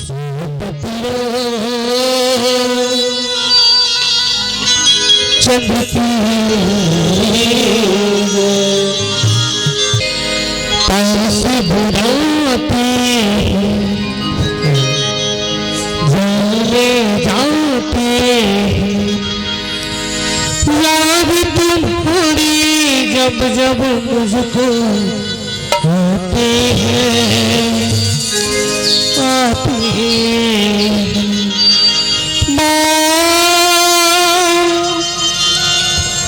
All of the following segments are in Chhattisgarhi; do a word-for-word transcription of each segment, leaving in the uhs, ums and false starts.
चंद की पास बुलाती, जाने जाती, याद तुम्हारी जब जब मुझको आती है, आती है। माँ,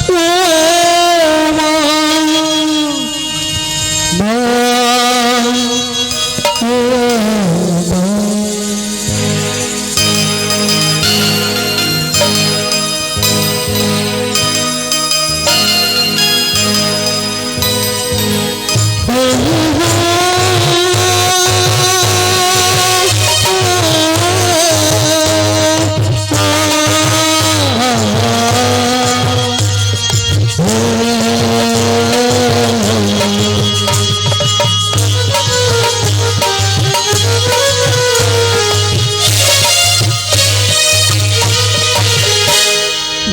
ओ माँ, माँ, ओ माँ।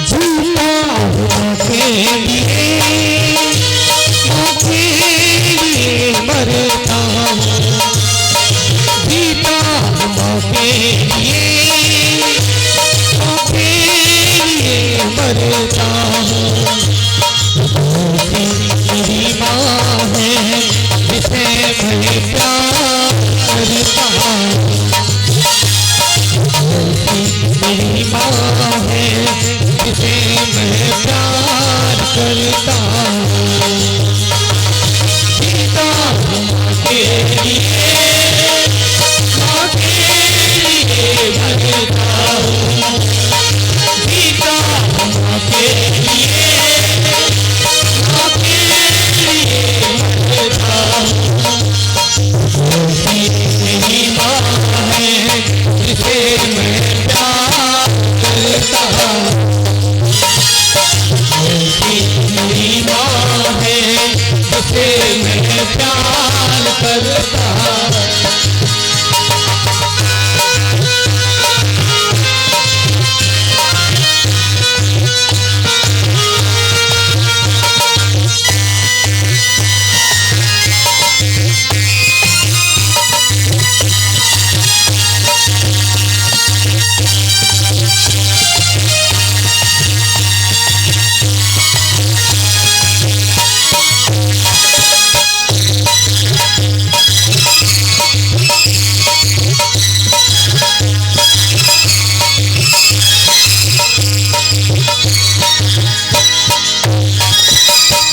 जीता हूँ तेरे लिए, तेरे लिए मरता हूँ। जीता हूँ तेरे लिए, तेरे लिए मरता हूँ। मेरी माँ है, जिसे मैं प्यार करता हूँ। मेरी माँ है, जिसे मैं प्यार करता हूँ। जीता हूँ माँ के लिए, माँ के लिए मरता हूँ। जीता हूँ माँ के लिए, माँ के लिए मरता हूँ। मेरी माँ है, जिसे मैं प्यार करता हूँ। मेरी माँ है, जिसे मैं प्यार करता हूँ।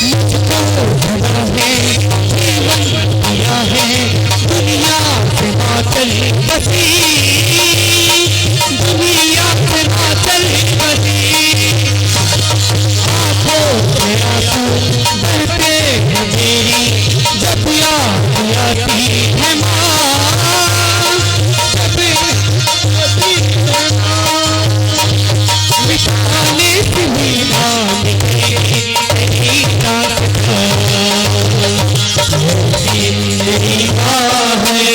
मुझको भला है, जीवन दिया है, दुनिया से ना चली बसी, दुनिया से ना चली बसी। आंखों से आंसू बहते हैं मेरी, जब याद आती है माँ, जब याद आती है माँ। मिटाने से भी ना मिटेगी तेरी याद। मेरी माँ है,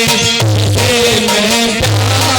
जिसे मैं प्यार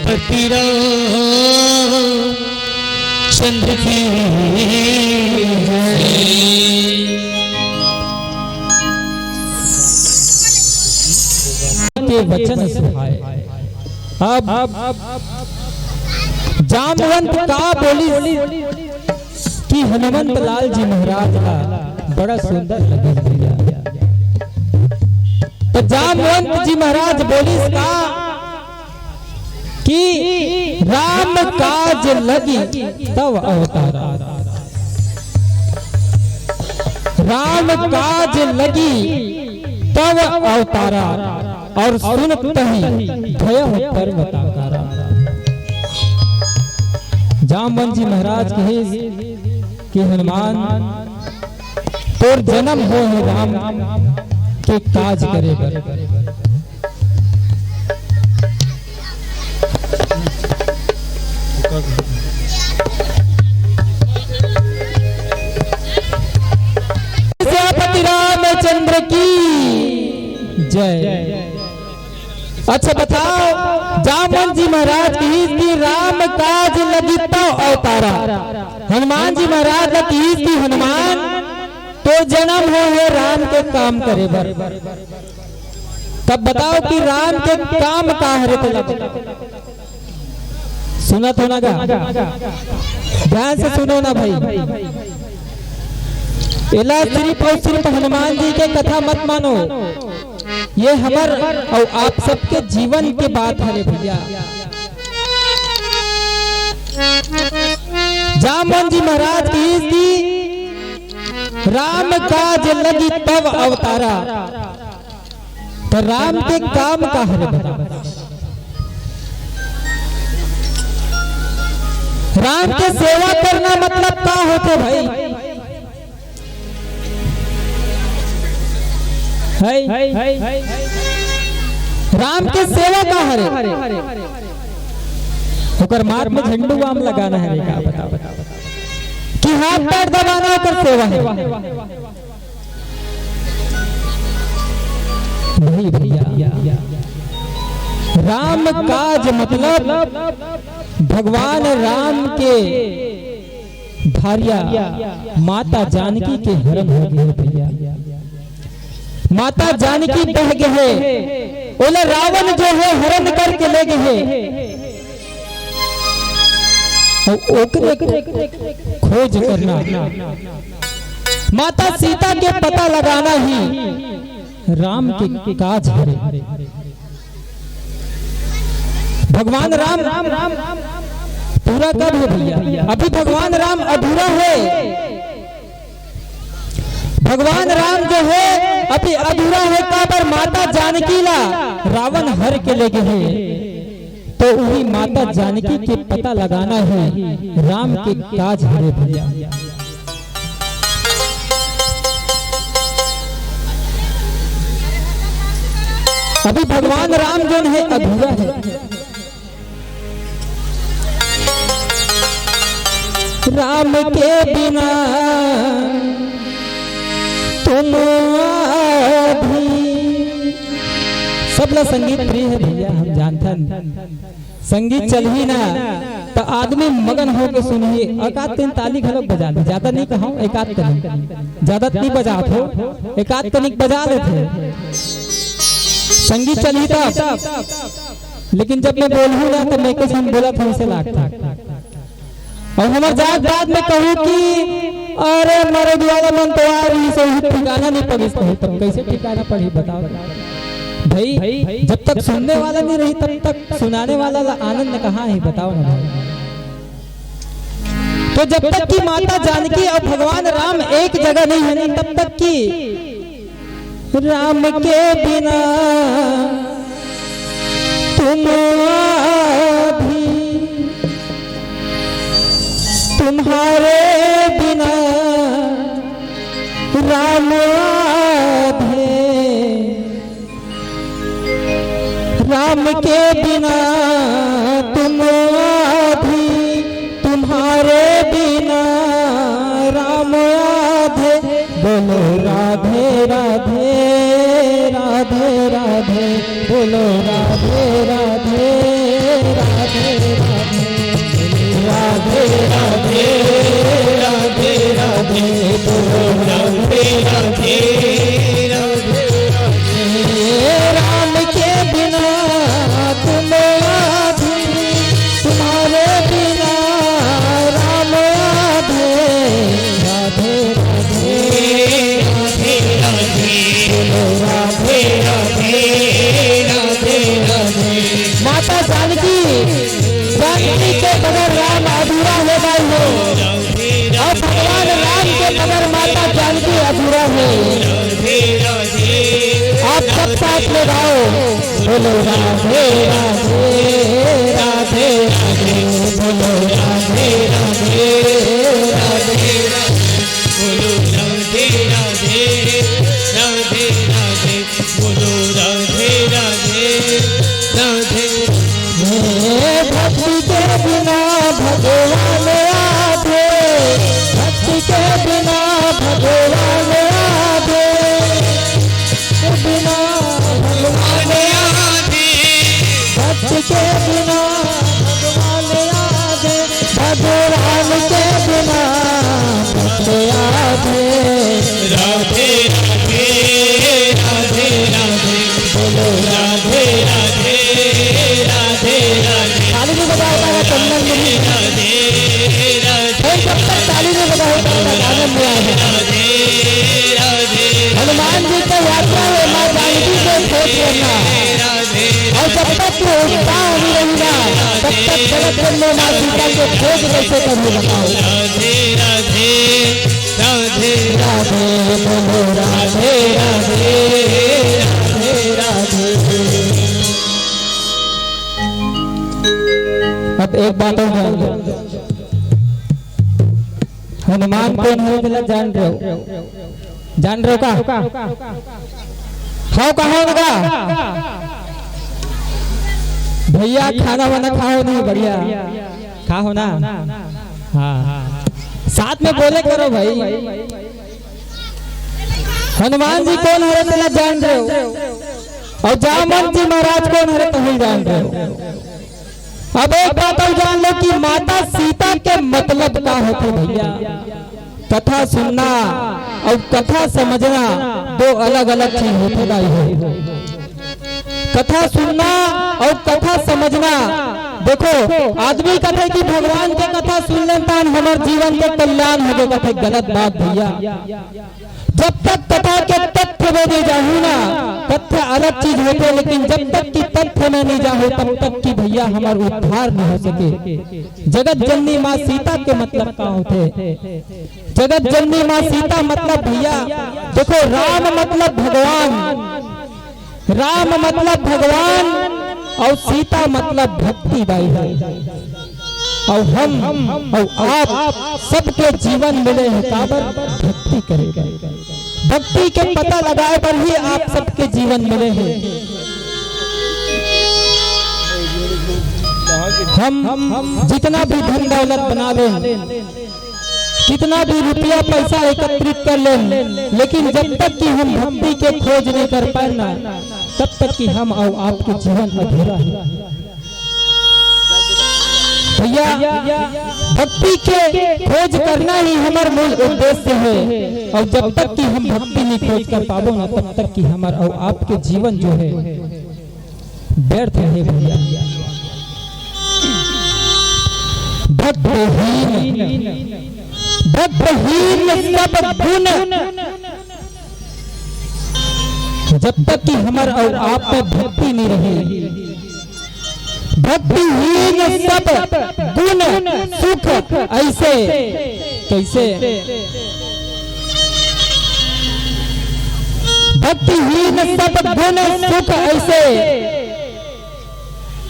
पति रामचंद्र की जय। के वचन सुहाए। अब जामवंत का बोलिस कि हनुमंत लाल जी महाराज ला बड़ा सुंदर लगिस भैया। तो जामवंत जी महाराज बोलिस का कि राम काज लगी तब अवतारा, राम काज लगी तब अवतारा, और सुनत ही भयउ पर्वताकारा। जामवंत जी महाराज कहिस कि हनुमान, तोर जन्म होय हे राम के काज करे बर। सेनापति रामचंद्र की जय। अच्छा बताओ, जामवंत जी महाराज कहिस कि राम काज लगी तब अवतारा। हनुमान जी महाराज ला कहिस कि हनुमान, तोर जन्म होय हे राम के काम करे बर। तब बताओ कि राम के काम का हरे तेला। सुनत हो ना गा? ध्यान से सुनो ना भाई, एला सिर्फ और सिर्फ हनुमान जी के कथा मत मानो, ये हमर और आप सबके जीवन के बात हरे भैया। जामवंत जी महाराज कहिस कि राम काज लगी तब अवतारा। तो राम के काम का हरे बता? राम के सेवा करना मतलब का होथे भाई? है? राम के सेवा का हरे? ओकर माथ में झंडू बाम लगाना हरे का? बताओ, बताओ, बताओ। कि हाथ पैर दबाना ओकर सेवा हरे? नहीं भैया, राम काज मतलब भगवान राम के भारिया माता जानकी के हरण हो गे हे भैया। माता जानकी बह गे हे, ओला रावण जो हे हरण करके ले गे हे। अउ ओकरे खोज करना, माता सीता के पता लगाना ही राम के काज हरे। भगवान राम पूरा कब हे भैया? अभी भगवान राम अधूरा हे। भगवान राम जो हे अभी अधूरा हे, काबर माता जानकी ला रावण हर के ले गे हे। तो उही माता जानकी के पता लगाना ही राम के काज हरे भैया। अभी भगवान राम जोन हे अधूरा हे। राम के बिना तुम आधी। सबला संगीत प्रिय हे भैया, हम जानथन। संगीत चलही ना, त आदमी मगन होके सुनही। एकाध तीन ताली घलोक बजा ले, ज्यादा नहीं कहूँ, एकाध तनिक, ज्यादा नहीं बजात हो, एकाध तनिक बजा लेथे। संगीत चलही तब, लेकिन जब मैं बोलहूँ ना, तब मैं के संग बोलत हूँ, ऐसे लागथे। अउ हमर जात बाद में कहूँ कि अरे मरे दुआला मन तो आ रही से ही ठिकाना नहीं पड़िस, नहीं तब कैसे ठिकाना पड़ी, बताओ भाई। जब तक सुनने वाला नहीं रही, तब तक सुनाने वाला ला आनंद कहाँ है, बताओ ना भाई। तो जब तक कि माता जानकी अउ भगवान राम एक जगह नहीं है, तब तक कि राम के बिना तुम आधी, तुम्हारे बिना राम आधे, राम के बिना तुम आधी, तुम्हारे बिना राम आधे। बोलो राधे राधे, राधे राधे, बोलो राधे राधे, राधे राधे, राधे राधे, राधे राधे, बोलो राधे राधे, राधे राधे। राम के बिना तुम आधी, तुम्हारे बिना राम आधे। राधे राधे, राधे राधे, बोलो राधे राधे, राधे राधे। माता जानकी, जानकी के बगैर राम अधूरा हो गई हो, अउ भगवान राम के बगैर माता जानकी अधूरा है। आप सब साथ में गाओ, बोलो राधे राधे, राधे राधे, बोलो राधे राधे, राधे राधे, बोलो राधे राधे, राधे राधे, बोलो राधे राधे, राधे। हे भक्ति के बिना भगवान आधे, भक्ति के बिना भगवान आधे, के बिना भगवान आधे, भक्ति के बिना भगवान आधे, भगवान के बिना भक्त आधे। राधे राधे, राधे राधे, बोलो राधे राधे, राधे राधे। ताली नहीं बजाओ, चंदन गिरी। राधे राधे। भाई, जब तक ताली नहीं बजाओ, तब तक आनंद नहीं आएगा। हनुमान जी का यात्रा है, माँ जानकी को खोज करना। अउ जब तक वो उत्साह नहीं रहेगा, तब तक जगत जन्म माँ सीता के खोज कैसे करने बताओ। राधे राधे, राधे राधे, बोलो राधे राधे, राधे राधे। अब एक बात और जान लो, हनुमान कोन हरे तेला जान रहे हो? जान रहे हो का? हव का, हव ना का? भैया, खाना वाना खाओ नहीं, बढ़िया खाओ ना? हाँ, साथ में बोले करो भाई। हनुमान जी कोन हरे तेला जान रहे हो? अउ जामवंत जी महाराज कोन हरे तेला जान रहे हो? अब एक बात अउ जान लो कि माता सीता के मतलब का होथे भैया। कथा सुनना अउ कथा समझना दो अलग-अलग चीज होथे भाई हो। कथा सुनना अउ कथा समझना, देखो, आदमी कथे कि भगवान के कथा सुन लेन तान हमर जीवन के कल्याण होगे, कथे गलत बात भैया। जब तक कथा के तथ्य में नहीं जाहू ना, तथ्य अलग चीज होथे, लेकिन जब तक कि तथ्य में नहीं जाहू, तब तक कि भैया हमर उद्धार नहीं हो सके। जगत जननी माँ सीता के मतलब का होथे? जगत जननी माँ सीता मतलब भैया, देखो, राम मतलब भगवान, राम मतलब भगवान अउ सीता मतलब भक्ति बाई हे। अउ हम अउ आप सबके जीवन मिले हे काबर? भक्ति करे बर। भक्ति के पता लगाए बर ही आप सबके जीवन मिले हे। हम जितना भी धन दौलत बनावे, कितना भी रुपया पैसा एकत्रित कर लेन, लेकिन जब तक कि हम भक्ति के खोज नहीं कर पाए ना, तब तक कि हम अउ आपके जीवन अधूरा है। भैया, भक्ति के खोज करना ही हमर मूल उद्देश्य हे। अउ जब तक कि हम भक्ति नहीं खोज कर पाबो ना, तब तक कि हमर अउ आपके जीवन जो हे, व्यर्थ हे भैया। भक्तहीन, भक्तहीन सब गुण, जब तक कि हमर अउ आप में भक्ति नहीं रही, भक्तिहीन सब गुण सुख ऐसे, कैसे? भक्तिहीन सब गुण सुख ऐसे।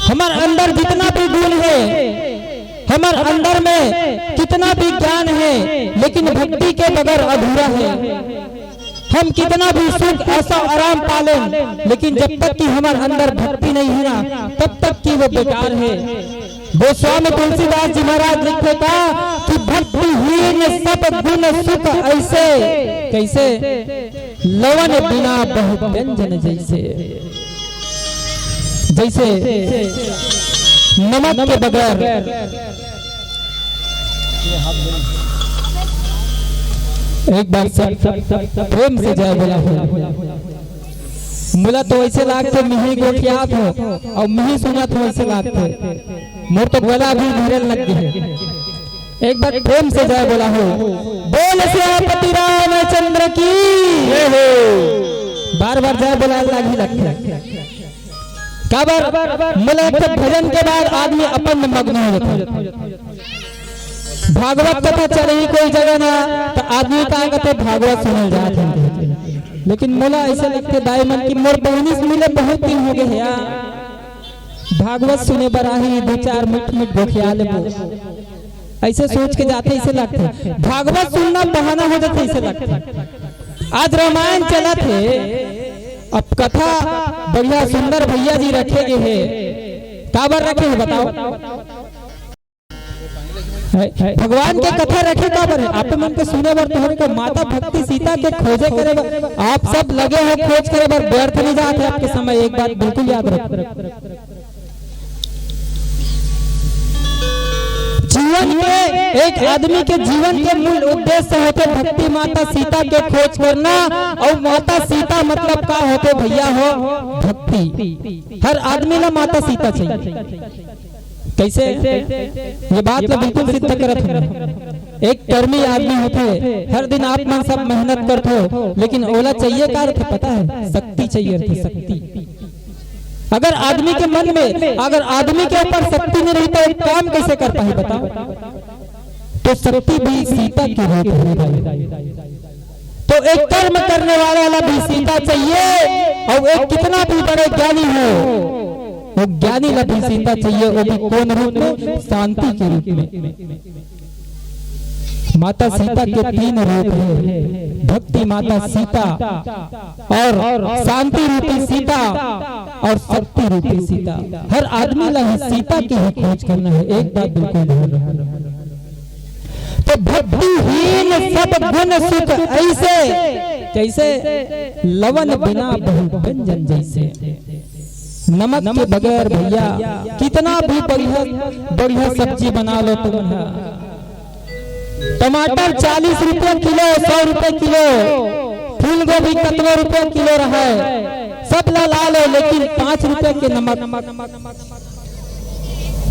हमर अंदर जितना भी गुण हे, हमर अंदर में कितना भी ज्ञान हे, लेकिन भक्ति के बगैर अधूरा हे। हम कितना भी सुख, ऐशो आराम पालें, लेकिन जब तक कि हमर अंदर भक्ति नहीं हे ना, तब तक कि वो बेकार हे। गोस्वामी तुलसीदास जी महाराज लिखे का कि भक्तिहीन सब गुण सुख ऐसे, कैसे? लवन बिना बहु व्यंजन जैसे। जैसे नमक के बगैर, एक बार सब, सब, सब, सब प्रेम से जय बोला हो। मोला तो ऐसे लागथे मिही गोठियात हो अउ मिही सुनत हो ऐसे लागथे। मोर तो गला भी भरे लग गे हे। एक बार प्रेम से जय बोला हो। बोल सियापति रामचंद्र की। जय हो। बार बार जय बोला लागी लगथे। काबर? मोला एक ठो भजन के बाद आदमी अपन में मग्न हो जाथे। भागवत कथा चलही कोई जगह ना, त आदमी का कहथे, भागवत सुनल जात हे। लेकिन मोला ऐसे लगथे दाई मन कि मोर बहिनी से मिले बहुत दिन हो गए हे यार, भागवत सुने बर आही, दू चार मिनट मिनट गोठिया लेबो, ऐसे सोच के जाथे, ऐसे लगथे। भागवत सुनना बहाना हो जाथे, ऐसे लगथे। आज रामायण चलत हे, अब कथा बढ़िया सुंदर भैया जी रखे गे हे, काबर रखे हे बताओ? भगवान के कथा रखे काबर हे? आप मन के सुने बर, तोहरे के माता भक्ति सीता के खोजे करे बर आप सब लगे हो, खोज करे बर, व्यर्थ नहीं जात हे आपके समय। एक बात बिल्कुल याद रखो, जीवन के, एक आदमी के जीवन के मूल उद्देश्य होथे भक्ति माता सीता के खोज करना। अउ माता सीता मतलब का होथे भैया हो? भक्ति। हर आदमी ला माता सीता चाहिए। कैसे? ये बात ला बिल्कुल सिद्ध करत हूँ। एक कर्मी आदमी होथे, हर दिन आप मन सब मेहनत करथो, लेकिन ओला चाहिए का रथे पता हे? शक्ति चाहिए रथे, शक्ति। अगर आदमी के मन में, अगर आदमी के ऊपर शक्ति नहीं रही तो एक काम कैसे कर पाही बताओ? तो शक्ति भी सीता के रूप हे भाई। तो एक कर्म करने वाला ला भी सीता चाहिए, अउ एक कितना भी बड़े ज्ञानी हो, वो ज्ञानी ला भी सीता चाहिए, वो भी कौन रूप में? शांति के रूप में। माता सीता के तीन रूप हे, भक्ति माता सीता अउ शांति रूपी सीता अउ शक्ति रूपी सीता। हर आदमी ला ही सीता के ही खोज करना हे, एक बात बिल्कुल ध्यान रखना। तो भक्तिहीन सब गुण सुख ऐसे, कैसे? लवन बिना बहु व्यंजन जैसे। नमक के बगैर भैया कितना भी बढ़िया, बढ़िया सब्जी बना लो तुम ह। टमाटर चालीस रुपया किलो, सौ रुपया किलो, फूल गोभी कतनो रुपया किलो रहे, सब ला ला लो, लेकिन पाँच रुपया के नमक।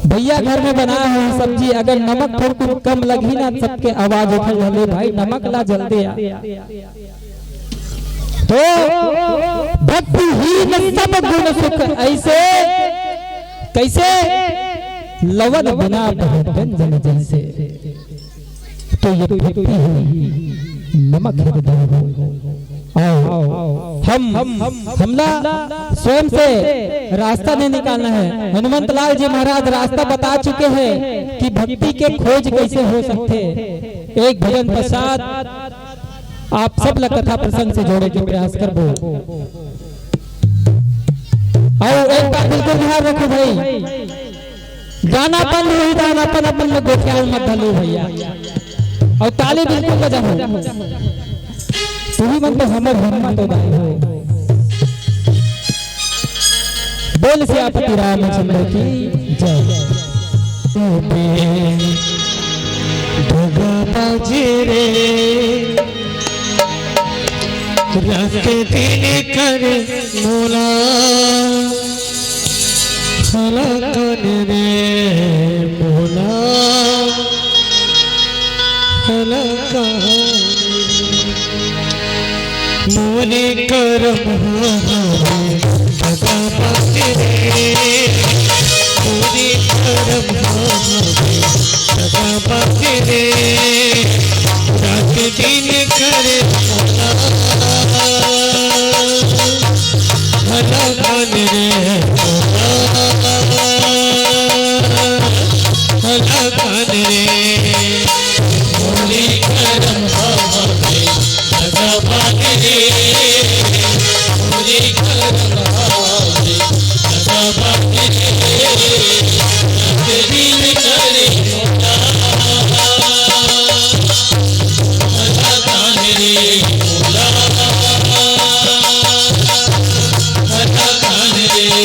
भैया घर में बनाए हुए सब्जी, अगर नमक थोड़ा कम लगी ना, सबके आवाज उठे, "ले भाई, नमक ला जल्दी आ।" तो भक्तिहीन सब गुण सुख ऐसे, कैसे? लवन बिना बहु व्यंजन जैसे। तो ये भक्ति हुई, नमक हृदय हो। आओ, हम, हमला स्वयं से रास्ता नहीं निकालना हे। हनुमंत लाल जी महाराज रास्ता बता चुके हैं कि भक्ति के खोज कैसे हो सकथे। एक भजन पश्चात आप सब ला कथा प्रसंग से जोड़े के प्रयास करबो। अउ एक बात बिल्कुल ध्यान रखो भाई, गाना बंद होही त अपन अपन में गोठियाल मत डालो भैया, अउ ताली बिल्कुल बजाओ। तुही मन तो हमर हिम्मत हो भाई हो। बोल सियापति रामचंद्र की जय। दगाबाज रे, रात दिन करे मोला हलाकान रे, मोला हलाकान। मोरे करम हवे दगाबाज रे, मोरे करम हवे दगाबाज रे, रात दिन करे मोला हलाकान रे, मोला हलाकान रे। मोरे करम हवे दगाबाज रे, मोरे करम हवे दगाबाज रे, रात दिन करे मोला हलाकान रे, मोला हलाकान रे।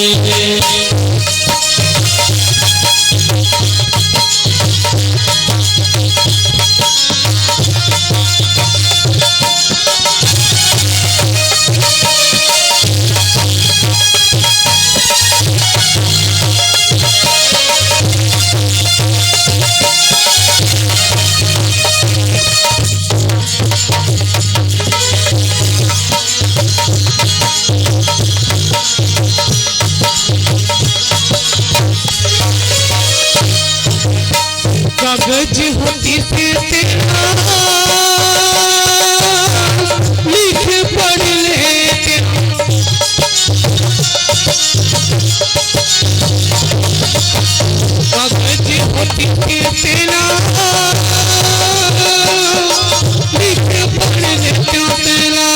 कागज होती से तेरा लिख पढ़ लेते, कागज होती से तेरा लिख पढ़ लेते, तेरा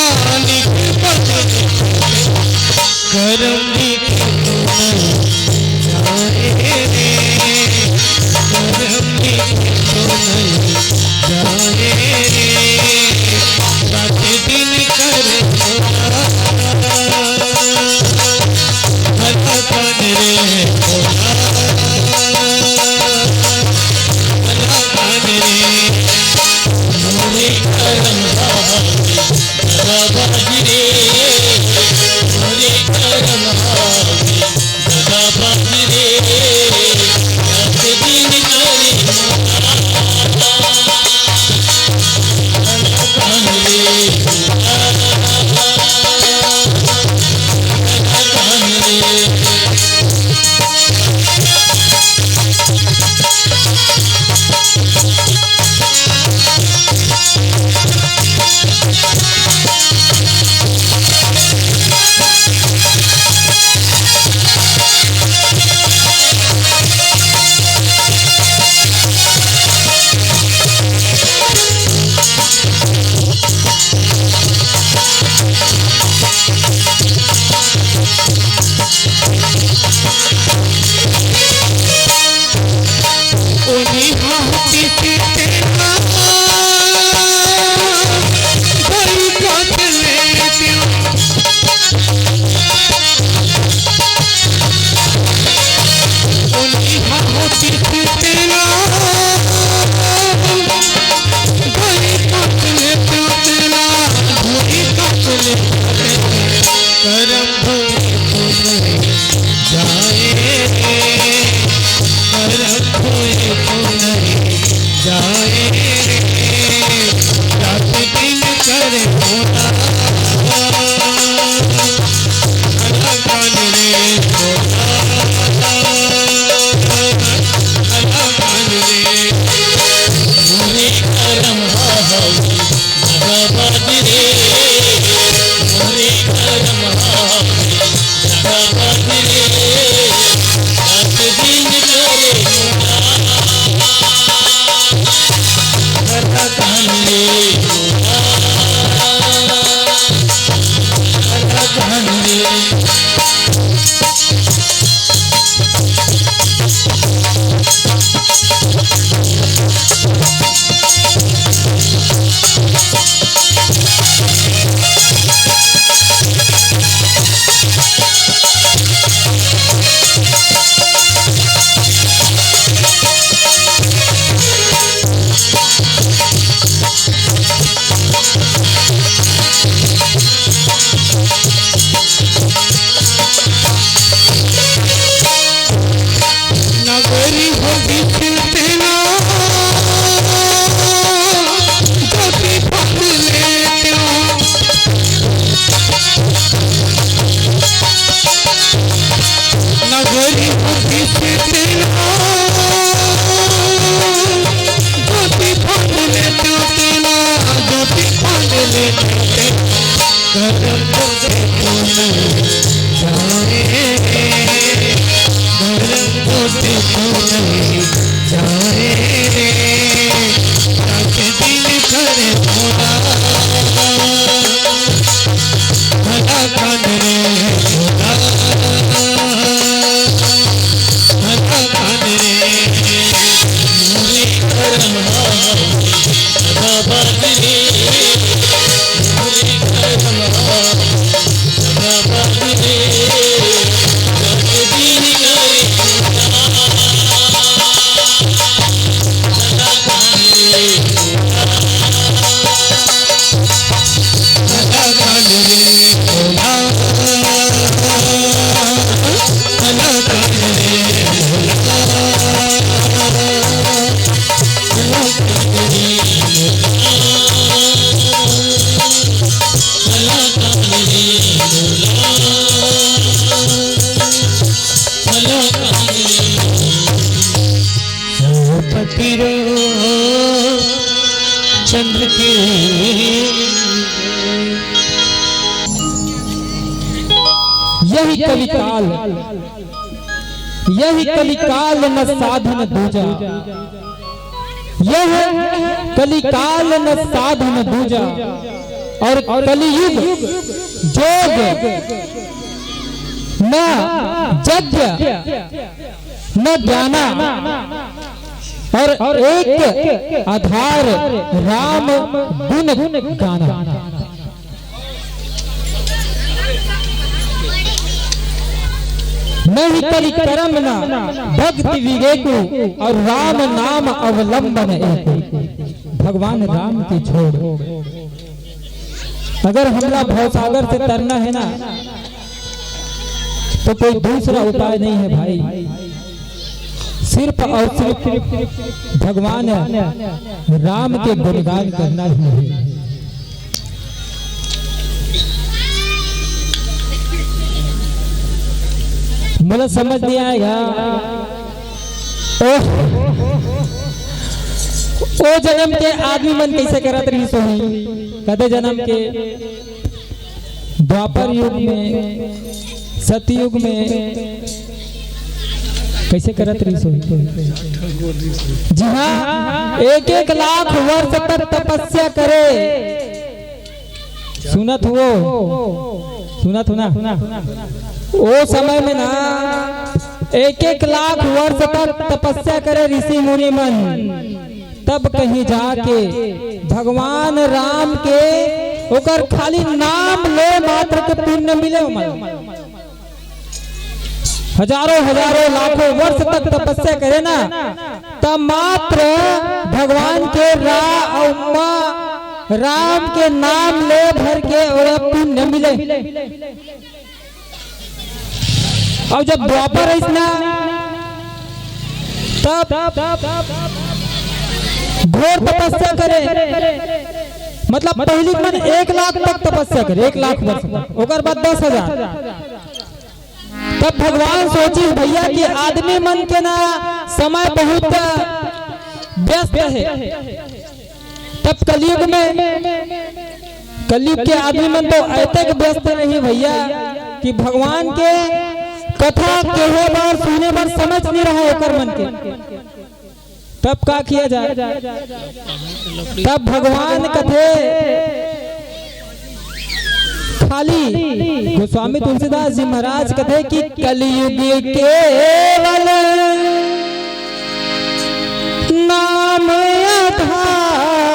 लिख पढ़ लेते। करम लिखे तो नहीं जाए रे, करम लिखे तो नहीं जाए रे, रात दिन करे मोला हलाकान रे, मोला हलाकान रे। यही कलिकाल, यही कलिकाल न साधन दूजा, यह कलिकाल न साधन दूजा, और कलियुग जोग न यज्ञ न ज्ञाना, और एक आधार राम गुण गाना। नहीं कलि करम ना भक्ति विवेकु, और राम नाम अवलंबन एक। भगवान राम के छोड़, अगर हमला भवसागर से तरना है ना, तो कोई दूसरा उपाय नहीं है भाई, सिर्फ और सिर्फ भगवान राम के गुणगान करना ही है। मोला समझ नहीं आएगा, ओ, ओ जन्म के आदमी मन कैसे करत रहिस होही, कते जन्म के द्वापर युग में, सतयुग में कैसे करत रहिस होही? जी हाँ, एक एक लाख वर्ष तक तपस्या करे। सुनत हुओ, सुनत हो ना? ओ समय में ना एक एक लाख वर्ष तक तपस्या करे ऋषि मुनि मन। तब कहीं जाके भगवान राम के ओकर खाली नाम ले मात्र के पुण्य मिले ओमन। हजारों हजारों लाखों वर्ष तक तपस्या करे ना, तब मात्र भगवान के रा अउ माँ राम के नाम ले भर के ओला पुण्य मिले। अब जब द्वापर अइस ना, तब घोर तपस्या करे, मतलब पहली मन एक लाख तक तपस्या करे, एक लाख वर्ष तक, ओकर बाद दस हजार। तब भगवान सोचिस भैया कि आदमी मन के ना समय बहुत व्यस्त है, तब कलयुग में, कलयुग के आदमी मन तो अतेक व्यस्त रही भैया कि भगवान के कथा कहे बर, सुने बर समय नहीं रहा ओकर मन के। तब का किया जाए? तब भगवान कथे, खाली गोस्वामी तुलसीदास जी महाराज कथे कि कलयुग केवल नाम आधार,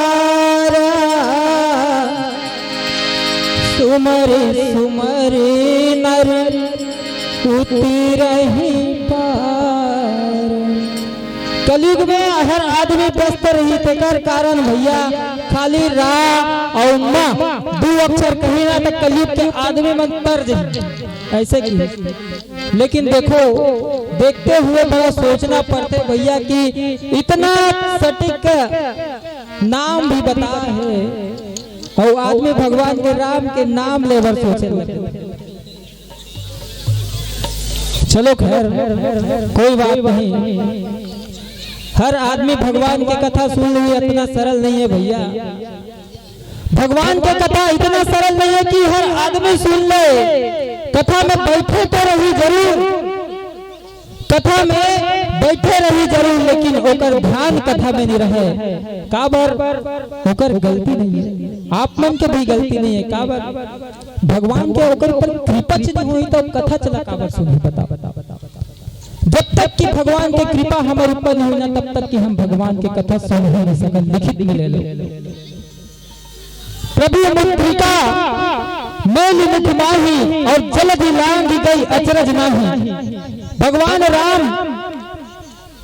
सुमरि सुमरि नर उतरहि पार। कलयुग में हर आदमी व्यस्त रही, तेकर कारण भैया खाली रा अउ मा दू अक्षर कहीं ना, त कलयुग के आदमी मन तर जाही। ऐसे की, लेकिन देखो, देखते हुए बड़ा सोचना पड़थे भैया कि इतना सटीक नाम भी बता है अउ आदमी भगवान के राम के नाम ले बर सोचे लगे। चलो खैर, कोई बात नहीं। हर आदमी भगवान के कथा सुन ले, इतना सरल नहीं है भैया। भगवान के कथा इतना सरल नहीं है कि हर आदमी सुन ले। कथा में बैठे तो रही जरूर, कथा में बैठे रही जरूर, लेकिन ओकर ध्यान कथा में नहीं रहे। काबर? ओकर गलती नहीं है, आप मन के भी गलती नहीं है। काबर? भगवान के ओकर ऊपर कृपा च नहीं होई तो कथा चला काबर सुनही, बताओ। जब तक कि भगवान के कृपा हमर ऊपर नहीं होई ना, तब तक कि हम भगवान के कथा सुन ही नहीं सकन। लिखित में ले लो, प्रभु मुद्रिका मेलि मुख माही, और जलधि लांघि गई अचरज नाही। भगवान राम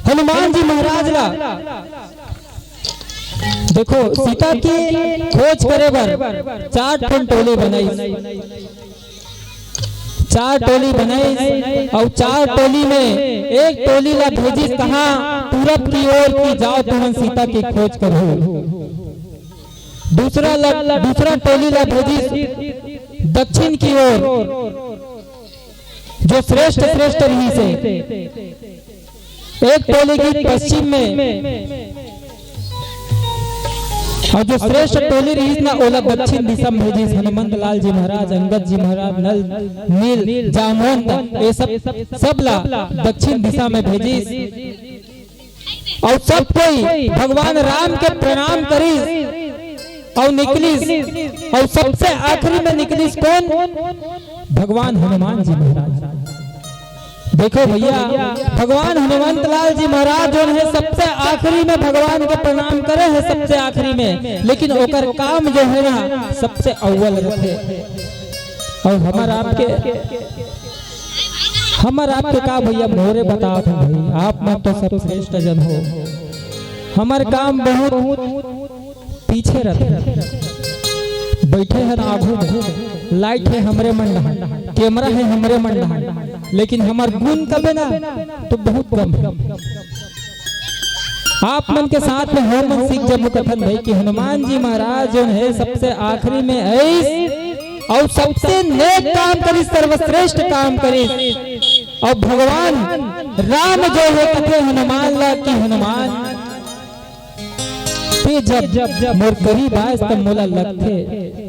हनुमान जी महाराज ला, देखो, सीता के खोज करे बर चार ठन टोली बनाइस, चार टोली बनाइस, अउ चार टोली में एक टोली ला भेजिस कहाँ? पूरब की ओर, कि जाओ तुमन सीता के खोज करहू। दूसरा ल-, दूसरा टोली ला भेजिस दक्षिण की ओर, जो श्रेष्ठ श्रेष्ठ रहिस हे। एक टोली गीस पश्चिम में, अउ जो श्रेष्ठ टोली रहिस ना, ओला दक्षिण दिशा में भेजिस। हनुमंत लाल जी महाराज, अंगद जी महाराज, नल, नील, जामवंत, ये सब, सब ला दक्षिण दिशा में भेजिस। अउ सब कोई भगवान राम के प्रणाम करिस अउ निकलिस। अउ सबसे आखिरी में निकलिस कोन? भगवान हनुमान जी महाराज। देखो भैया, भगवान हनुमंत लाल जी महाराज जोन हे, सबसे आखिरी में भगवान के प्रणाम करे हे, सबसे आखिरी में, लेकिन ओकर काम जो हे ना, सबसे अव्वल रथे। अउ हमर आपके, हमर आपके का भैया, मोरे बतात हंव भाई, आप मन तो सब श्रेष्ठ जन हो। हमर काम बहुत पीछे रथे। बैठे हन आगू में, लाइट हे हमरे मन डहान, कैमरा हे हमरे मन डहान, लेकिन हमर गुण कबे ना तो बहुत कम हे। आप मन के साथ में हमन सीख जबो कथन भाई कि हनुमान जी महाराज जोन हे, सबसे आखिरी में आइस अउ सबसे नेक काम करिस, सर्वश्रेष्ठ काम करिस। अउ भगवान राम जो हे, कथे हनुमान ला कि हनुमान, ते जब मोर करीब आयस, तब मोला लगथे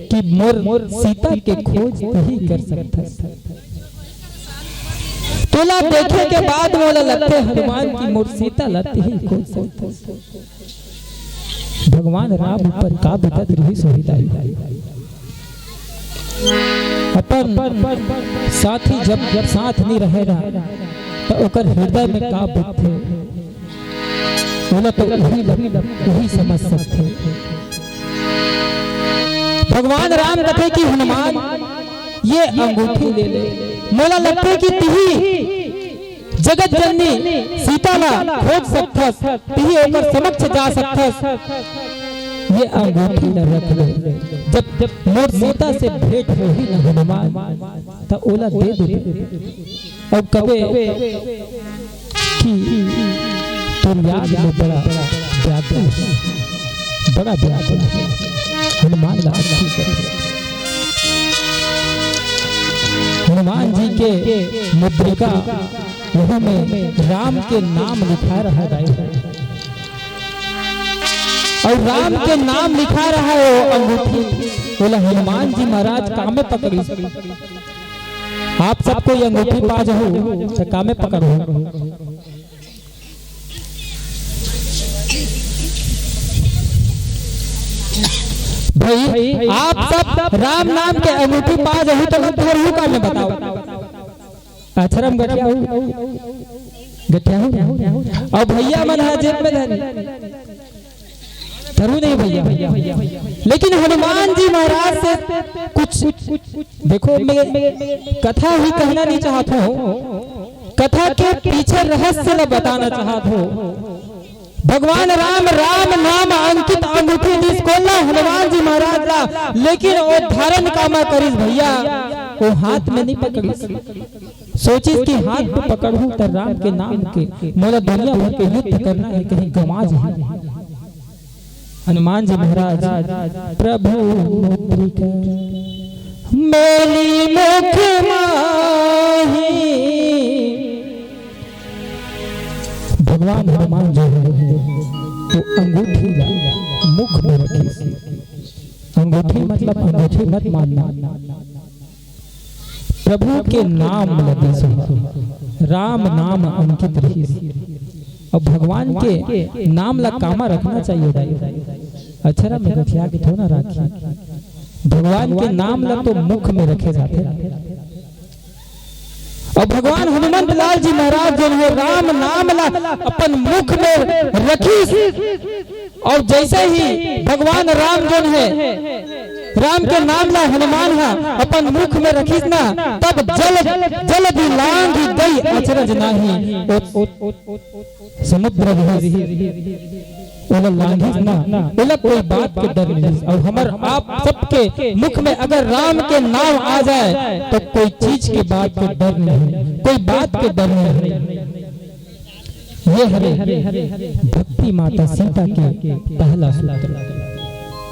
कि मोर सीता के खोज तही कर सकथस। तोला देखे के बाद मोला लगथे हनुमान कि मोर सीता ला तही खोज सकथस। भगवान राम ऊपर का बीतत रिहिस होही दाई। अपन साथी जब, जब साथ नहीं रहे ना, तो ओकर हृदय में का बीतथे, ओला तो उही ल-, उही समझ सकथे। भगवान राम कथे कि हनुमान, ये अंगूठी ले ले। मोला लगथे कि तिही जगत जननी सीता ला खोज सकथस, तिही ओकर समक्ष जा सकथस। ये अंगूठी ला रख ले। जब, जब मोर सीता से भेंट होही न हनुमान, त ओला दे दे। अउ कबे कि तोर याद में बड़ा व्याकुल हे, बड़ा व्याकुल हे। हनुमान ला अच्छी तरह। हनुमान जी के मुद्रिका, वहाँ में राम के नाम लिखा रहा हे। अउ राम के नाम लिखा रहा हे वो अंगूठी, ओला हनुमान जी महाराज कामे पकड़िस। आप सब कोई अंगूठी पा जाहू, त कामे पकड़हू। भाई, आप सब राम नाम के अंगूठी पा जाहू, त धरहू कामे, बताओ। अछरम गठियाहू, गठियाहू। अउ भैया मन ह जेब में धरी। धरू नहीं भैया। लेकिन हनुमान जी महाराज से कुछ, देखो, मैं कथा ही कहना नहीं चाहत हूँ, कथा के पीछे रहस्य ल बताना चाहत हूँ। भगवान राम, राम नाम अंकित अंगूठी दिस कोन ला? हनुमान जी महाराज ला। लेकिन वो धारण कामा करिस भैया, वो हाथ में नहीं पकड़िस। सोचिस कि हाथ में पकड़हूं त राम के नाम के मोला दुनिया भर के युद्ध करना हे, कहीं गंवा जाही। हनुमान जी महाराज, प्रभु मुद्रिका मेलि मुख माही, भगवान हनुमान जो है, वो अंगूठी ला मुख में रखिस। अंगूठी मतलब अंगूठी मत मानना, प्रभु के नाम ला दिस, राम नाम अंकित रहिस। अब भगवान के नाम ला कामा रखना चाहिए दाई? अक्षरा में गठिया के थोड़ा राखी। भगवान के नाम ला तो मुख में रखे जाथे। अउ भगवान हनुमंत लाल जी महाराज जो है, राम नाम ला अपन मुख में रखिस, अउ जैसे ही भगवान राम जो है, राम के नाम ला हनुमान हा अपन मुख में रखिस ना, तब जल, जल भी लांघि गई अचरज नाही। ओ, ओ, समुद्र भी ओला लांघिस ना, ओला कोई बात के डर नहीं। अउ हमर आप सबके मुख में अगर राम के नाम आ जाए, तो कोई चीज के बात के डर नहीं, कोई बात के डर नहीं। ये हरे भक्ति माता सीता के पहला सूत्र।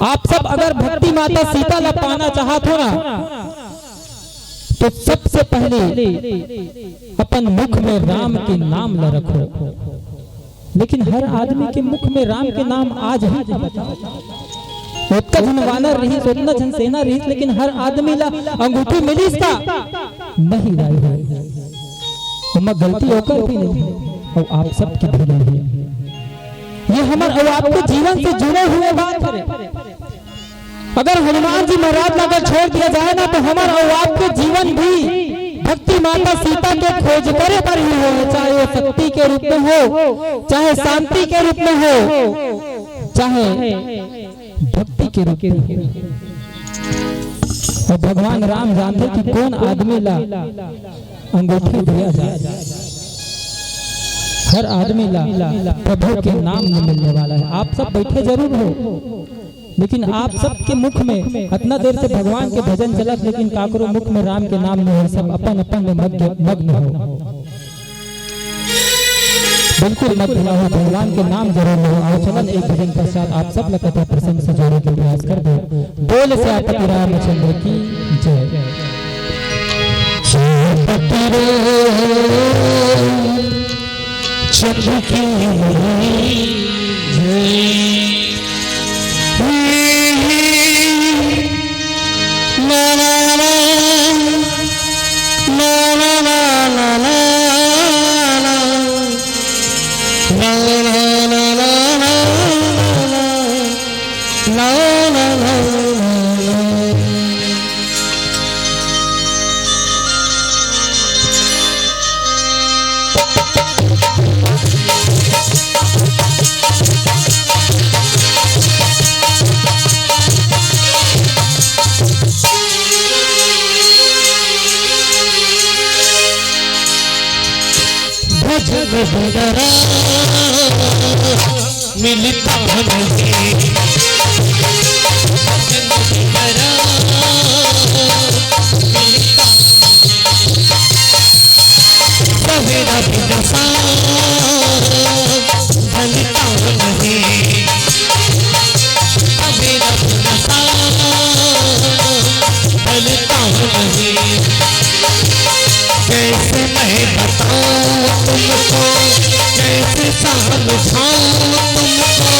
आप सब अगर भक्ति माता सीता ला पाना चाहत हो ना, तो सबसे पहले अपन मुख में राम के नाम ला रखो। लेकिन हर आदमी के मुख में राम के नाम आ जाही का बताओ? ओतका झन वानर रहिस, ओतना झन सेना रहिस, लेकिन हर आदमी ला अंगूठी मिलिस का? नहीं दाई हो। ओमा गलती ओकर भी नहीं है, अउ आप सबके भी नहीं है। ये हमर अउ आपके जीवन से जुड़े हुए बात हरे। अगर हनुमान जी महाराज ला अगर छोड़ दिया जाए ना, तो हमर अउ आपके जीवन भी भक्ति माता सीता के खोज करे पर ही हो, चाहे वो शक्ति के रूप में हो, चाहे शांति के रूप में हो, चाहे भक्ति के रूप में हो। अउ भगवान राम जानथे कि कोन आदमी ला अंगूठी दिया जाए। हर आदमी ला प्रभु के नाम नहीं मिलने वाला है। आप सब बैठे जरूर हो, लेकिन आप सबके मुख में इतना देर से भगवान के भजन चलत, लेकिन काकरो मुख में राम के नाम नहीं है। सब अपन अपन में मग्न, मग्न हो। बिल्कुल मत भुलाओ, भगवान के नाम जरूर लो। आओ चलन एक भजन पश्चात आप सब ला कथा प्रसंग से जोड़े के प्रयास कर दो। बोल सियापति रामचंद्र की जय। सियापति रामचंद्र की जय। भजन बिना राम मिलता नहीं। भजन बिना राम मिलता नहीं। सवेरा बिना सांझ ढलता नहीं। सवेरा बिना सांझ ढलता नहीं। कैसे मैं बताऊं तुमको, कैसे समझाऊं तुमको,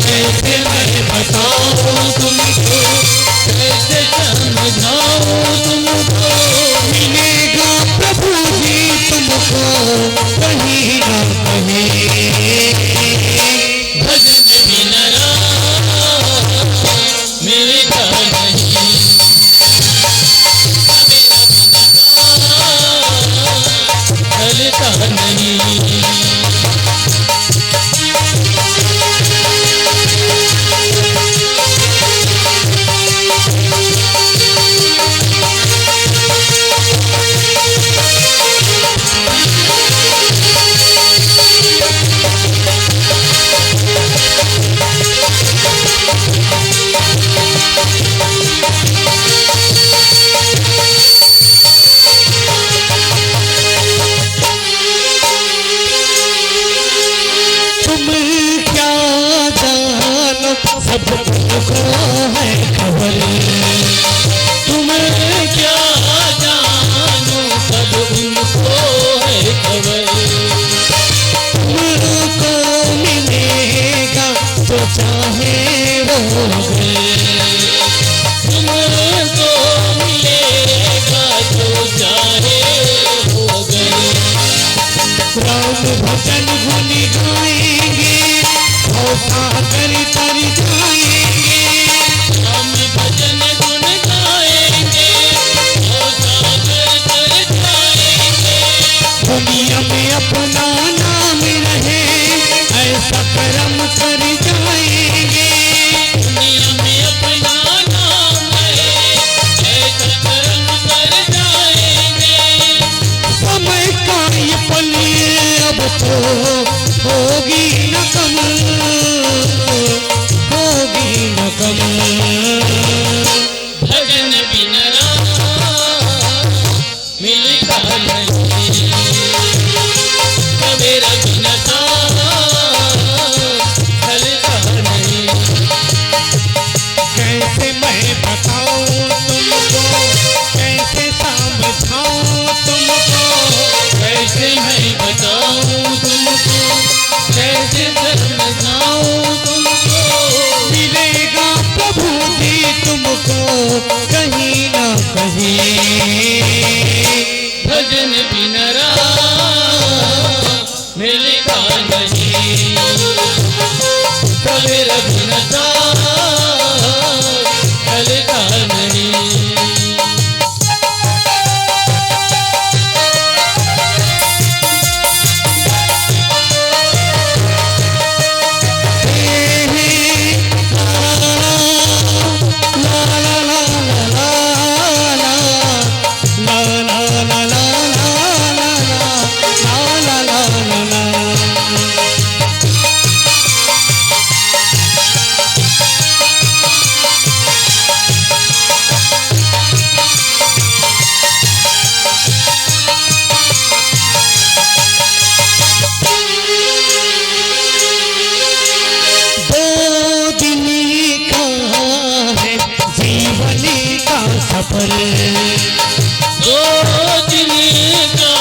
कैसे मैं बताऊं तुमको, कैसे समझाऊं तुमको। मिलेगा प्रभु जी तुमको कहीं ना कहीं। भजन बिना राम मिलता नहीं। ढलता नहीं। तुम क्या जानो, सब तुमको है खबर। तुम क्या जानो, सब उनको है खबर। तुम तुमको मिलेगा जो चाहे हो गए। राम भजन गुन गाएंगे, भव सागर तर जाएंगे। राम भजन गुन गाएंगे, भव सागर तर जाएंगे। दुनिया में अपना नाम रहे, ऐसा करम कर जाएंगे। दुनिया में अपना नाम रहे, ऐसा करम कर जाएंगे। समय का ये पल अब तो होगी न कम, होगी न कम। भजन बिन राम मिलता नहीं, सवेरा बिन साँझ ढलता नहीं। कैसे मैं बताऊं तुमको, कैसे समझाऊं तुमको, कैसे मैं बताऊं तुमको, कैसे समझाऊं तुमको। मिलेगा प्रभु जी तुमको कहीं ना कहीं। भजन बिन राम मिलता नहीं, सवेरा बिन साँझ ढलता नहीं। दो दिन का है जीवन का सफर, दो दिन का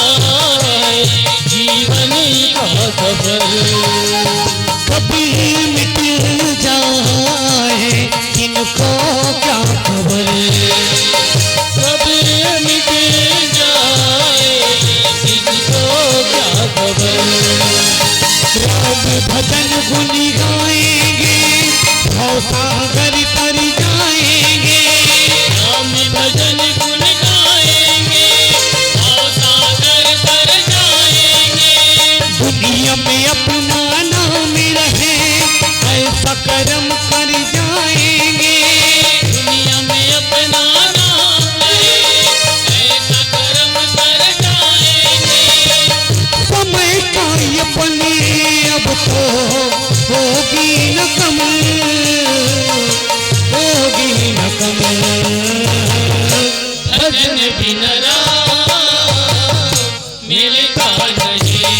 है जीवन का सफर। कभी मिट जाए किनको क्या खबर, कभी मिट जाए किनको क्या खबर। राम भजन गुन गाएंगे, भव सागर तर जाएंगे। राम भजन गुन गाएंगे, भव सागर तर जाएंगे। दुनिया में अपना नाम रहे, ऐसा करम कर जाएंगे। दुनिया में अपना नाम रहे, ऐसा करम कर जाएंगे। समय का ये पल अब तो होगी न कम, होगी न कम। भजन बिन राम मिलता नहीं,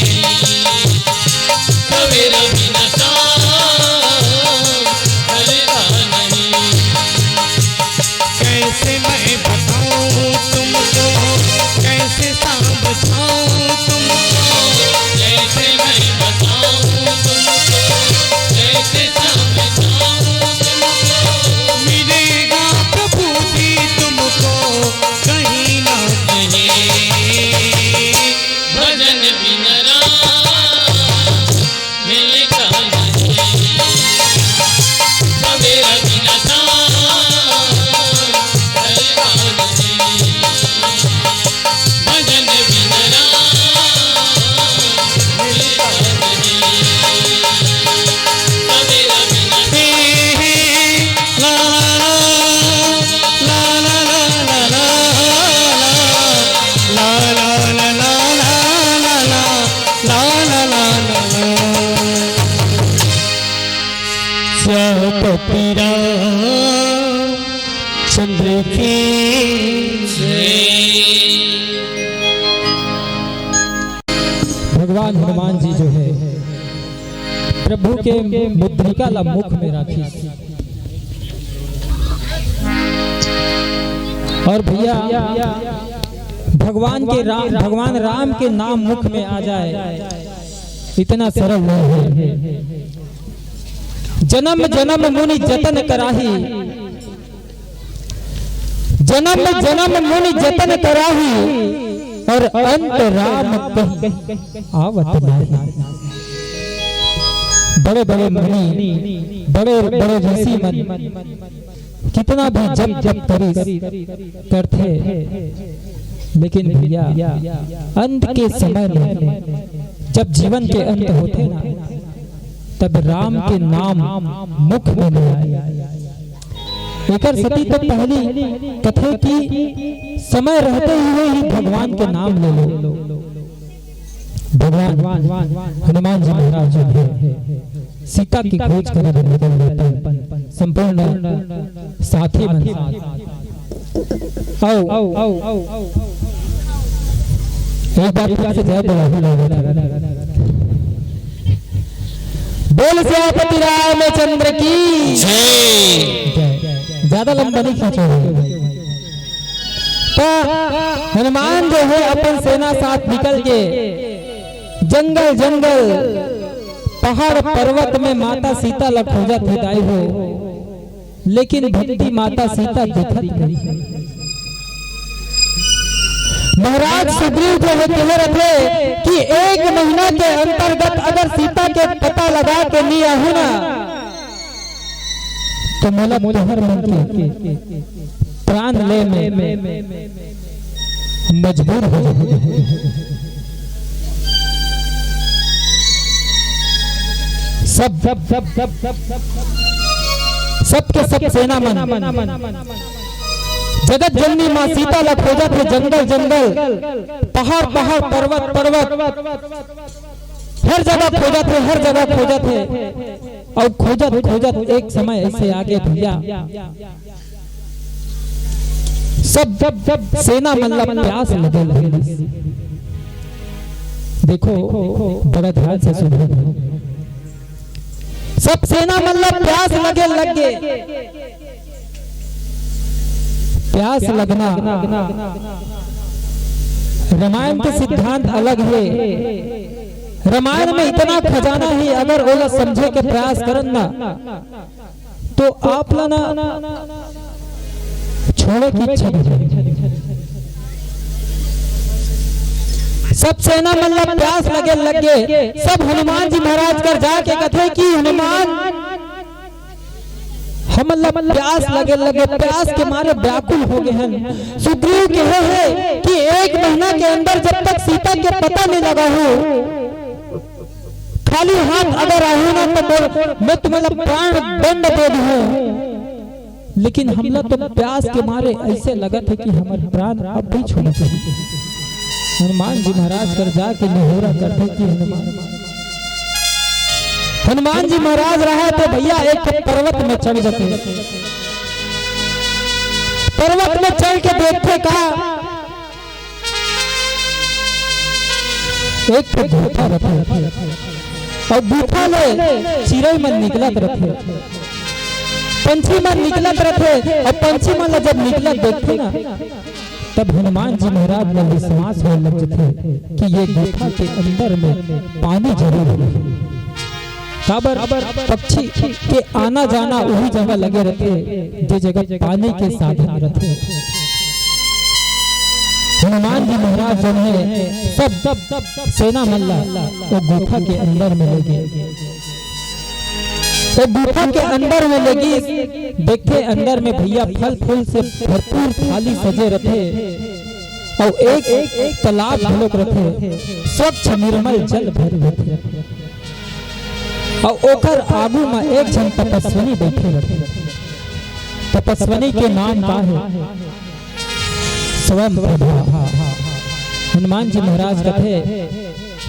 सवेरा बिन साँझ ढलता नहीं। कैसे मैं बताऊं तुमको, कैसे समझाऊं तुमको, कैसे मैं बताऊं तुमको, कैसे समझाऊं तुमको। मिलेगा प्रभु जी तुमको कहीं ना कहीं। भजन बिन राम मिलता नहीं, सवेरा बिन साँझ ढलता नहीं। भजन बिन राम मिलता नहीं, सवेरा बिन साँझ श्यामपति रामचंद्र की जय। भगवान हनुमान जी जो है, प्रभु के मुद्रिका ला मुख में राखिस। और भैया, भगवान के राम, भगवान राम के नाम मुख में आ जाए, इतना सरल नहीं है। जन्म जन्म मुनि जतन कराही, जन्म जन्म मुनि जतन कराही, और अंत राम कहीं आवत नाही। बड़े बड़े मुनि, बड़े बड़े ऋषि मन कितना भी जप जप करिस, करथे, लेकिन भैया, अंत के समय में जब जीवन के अंत होथे ना, तब राम के नाम मुख में नहीं आए। एकर सेती तो पहली कथे कि समय रहते हुए ही भगवान के नाम ले लो। भगवान हनुमान जी महाराज जो है, सीता की खोज करे बर निकल जाते हैं, संपूर्ण साथी मन साथ। आओ, एक बार फिर से जय बोला, बोला, बोला। बोल सियापति रामचंद्र की जय। जय। ज्यादा लंबा नहीं खींचो भाई। तो हनुमान जो है अपन सेना साथ निकल के जंगल जंगल, पहाड़ पर्वत में माता सीता ला खोजत हे दाई हो, लेकिन भक्ति माता सीता दिखत नहीं। महाराज सुग्रीव जो है कहे रथे कि एक महीना के अंतर्गत अगर सीता के पता लगा के नहीं आहू ना, तो मोला तोहर मन के प्राण ले में मजबूर हो जाहूं। सब, सब, सब, सब, सब, सबके सब सेना मन, जगत जननी माँ सीता ला खोजत हे, जंगल, जंगल, पहाड़, पहाड़, पर्वत, पर्वत, हर जगह खोजत हे, हर जगह खोजत हे। अउ खोजत, खोजत एक समय ऐसे आगे भैया, सब, सब, सब सेना मन ला प्यास लगे लगिस। देखो, बड़ा ध्यान से सुनो। सब सेना मन ला प्यास लगे लगे। प्यास लगना, रामायण के सिद्धांत अलग हे। रामायण में इतना खजाना हे, अगर ओला समझे के प्रयास करन ना, तो आप ला ना छोड़े की इच्छा नहीं होही। सब सेना मन ला प्यास लगे लगे, सब हनुमान जी महाराज कर जाके कथे कि हनुमान, हमन ला प्यास लगे लगे, प्यास के मारे व्याकुल हो गए हन। सुग्रीव कहे हे कि एक महीना के अंदर जब तक सीता के पता नहीं लगाहू, खाली हाथ अगर आहू ना, तो मोर, मैं तुम्हें प्राण दंड दे दूं। लेकिन हमला तो प्यास के मारे ऐसे लगत हे कि हमर प्राण अब भी छूट जाही। हनुमान जी महाराज कर जाके निहोरा करथे कि हनुमान, हनुमान जी महाराज रहा तो भैया एक पर्वत में चढ़ जाते। पर्वत में चढ़ के देखथे का, एक ठो गुफा रथे, अउ गुफा ले चिरई मन निकलत रथे, पंछी मन निकलत रथे, अउ पंछी मन ला जब निकलत देखथे ना, तब हनुमान जी महाराज ला विश्वास होए लग जथे कि ये गुफा के अंदर में पानी जरूर होही। काबर, पक्षी के आना जाना उही जगह लगे रथे, जे जगह पानी के साधन रथे। हनुमान जी महाराज जो है, सब, सब सेना मन ला वो गुफा के अंदर में ले गे। वो गुफा के अंदर में ले गे, देखे अंदर में भैया फल फूल से भरपूर थाली सजे रथे, अउ एक, एक तालाब घलोक रथे, स्वच्छ निर्मल जल भरे रथे। अउ ओकर आगू म एक झन तपस्विनी बइठे रथे। तपस्विनी के नाम का हे? स्वयं प्रभा। हनुमान जी महाराज कथे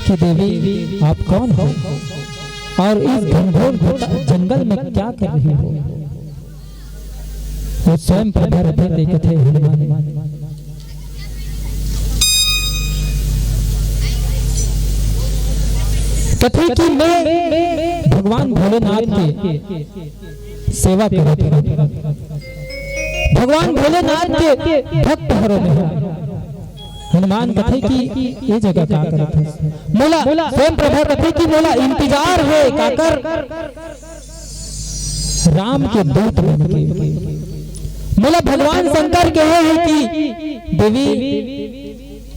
कि देवी, आप कौन हो और इस घनघोर घटा-, जंगल में क्या कर रही हो? वो स्वयं प्रभा रथे, ते कथे हनुमान। कथे कि मैं भगवान भोलेनाथ के सेवा करत हूँ। भगवान भोलेनाथ के भक्त हरो मैं। हनुमान कथे कि ये जगह का करत हस? मोला, स्वयं प्रभा कथे कि मोला इंतजार हे, काकर? राम के दूत बन के मोला भगवान शंकर कहे हे कि देवी,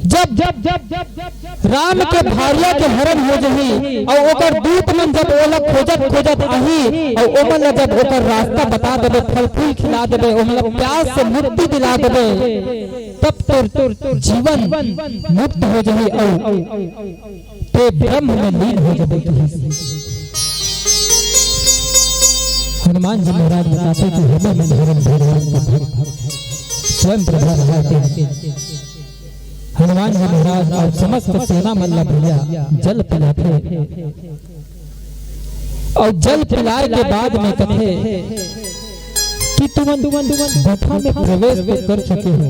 जब, जब, जब, जब, जब राम के भारिया के हरण हो जही अउ ओकर दूत मन जब ओला खोजत खोजत आही अउ ओमन ला जब ओकर रास्ता बता देबे, फल फूल खिला देबे, ओमन ला प्यास से मुक्ति दिला देबे, तब तोर, तोर, तोर जीवन मुक्त हो जही अउ ते ब्रह्म में लीन हो जबे कहिस। हनुमान जी महाराज बताथे कि हमें मन हरन भगवान का भक्त। स्वयं प्रभा महादेव हनुमान जी महाराज अउ समस्त सेना मन ला भैया जल पिलाथे अउ जल पिलाए के बाद में कथे कि तुमन, तुमन, तुमन गुफा में प्रवेश तो कर चुके हो,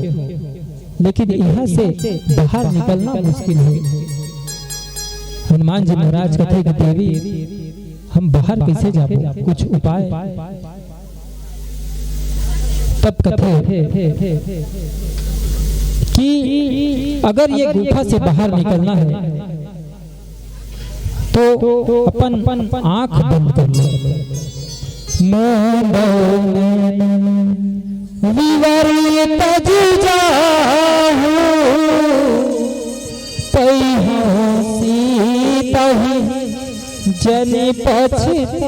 लेकिन यहाँ से बाहर निकलना मुश्किल है। हनुमान जी महाराज कथे कि देवी, हम बाहर कैसे जाबो, कुछ उपाय? तब कथे कि अगर ये गुफा से बाहर निकलना है तो अपन आंख बंद कर लो। मोंद नैन विवर तज जाहू, तैहा सीतहि जनि पछताहू।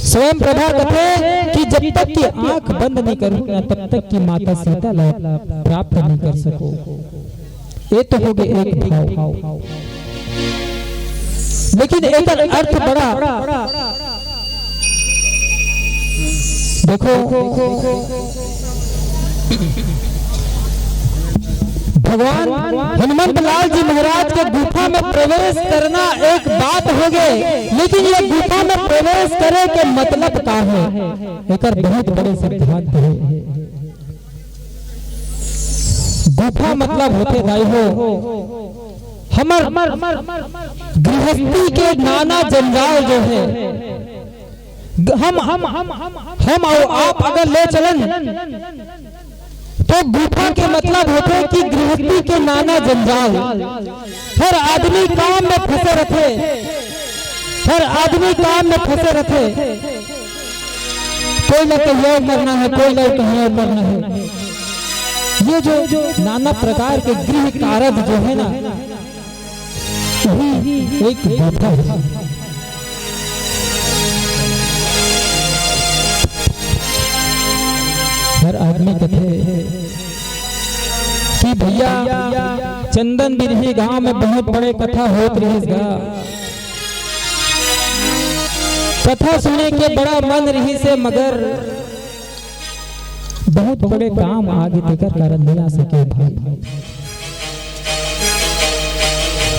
स्वयं प्रभा कथे कि जब तक कि आंख बंद नहीं करूं ना, तब तक कि माता सीता ला प्राप्त नहीं कर सको। ये तो हो गए एक भाव, लेकिन एकर अर्थ बड़ा। देखो, भगवान हनुमंत लाल जी महाराज के गुफा में प्रवेश करना एक बात हो गए, लेकिन ये गुफा में प्रवेश करे के मतलब का है? एकर बहुत बड़े सिद्धांत है। गुफा मतलब होथे दाई हो, हमर गृहस्थी के नाना जंजाल जो है, ग-, हम, हम, हम, हम, हम अउ आप अगर ले चलन, तो गुफा के मतलब होथे कि गृहस्थी के नाना जंजाल। हर आदमी काम में फंसे रथे, हर आदमी काम में फंसे रथे। कोई ला कहिया करना है, कोई ला कहिया करना है। ये जो नाना प्रकार के गृह कारज जो है ना, वही एक गुफा है। हर आदमी कथे कि भैया, चंदन बिरही गांव में बहुत बड़े कथा होत रहिस गा। कथा सुने के बड़ा मन रहिस हे, मगर बहुत बड़े काम आगे तेकर कारण नइ आ सके भाई।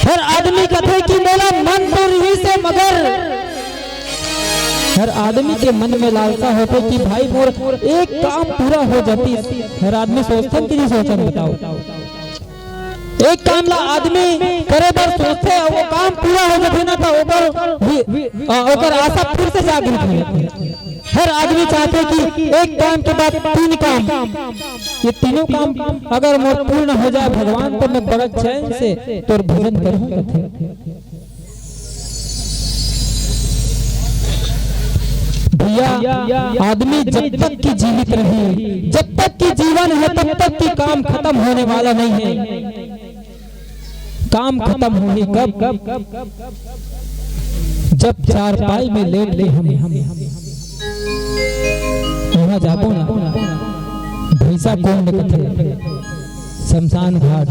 हर आदमी कथे कि मोला मन तो रहिस हे, मगर हर आदमी के मन में लालसा होथे कि भाई मोर एक काम पूरा हो जातिस। हर आदमी सोचथन कि नहीं सोचन, बताओ? एक काम ला आदमी करे बर सोचथे, वो काम पूरा हो जाथे ना, तो ओकर वि-, वि-, अ, ओकर आशा फिर से जागृत हो जाथे। हर आदमी चाहथे कि एक काम के बाद तीन काम, ये तीनों काम अगर मोर पूर्ण हो जाए भगवान, तो मैं बड़ा चैन से तोर भजन करूँ कथे। भैया, आदमी जब तक कि जीवित रही, जब तक कि जीवन है, तब तक कि काम खत्म होने वाला नहीं है। काम खत्म होही कब? जब चारपाई में लेट के हम, हम यहाँ जाबो ना, भैंसा कुंड कथे, शमशान घाट।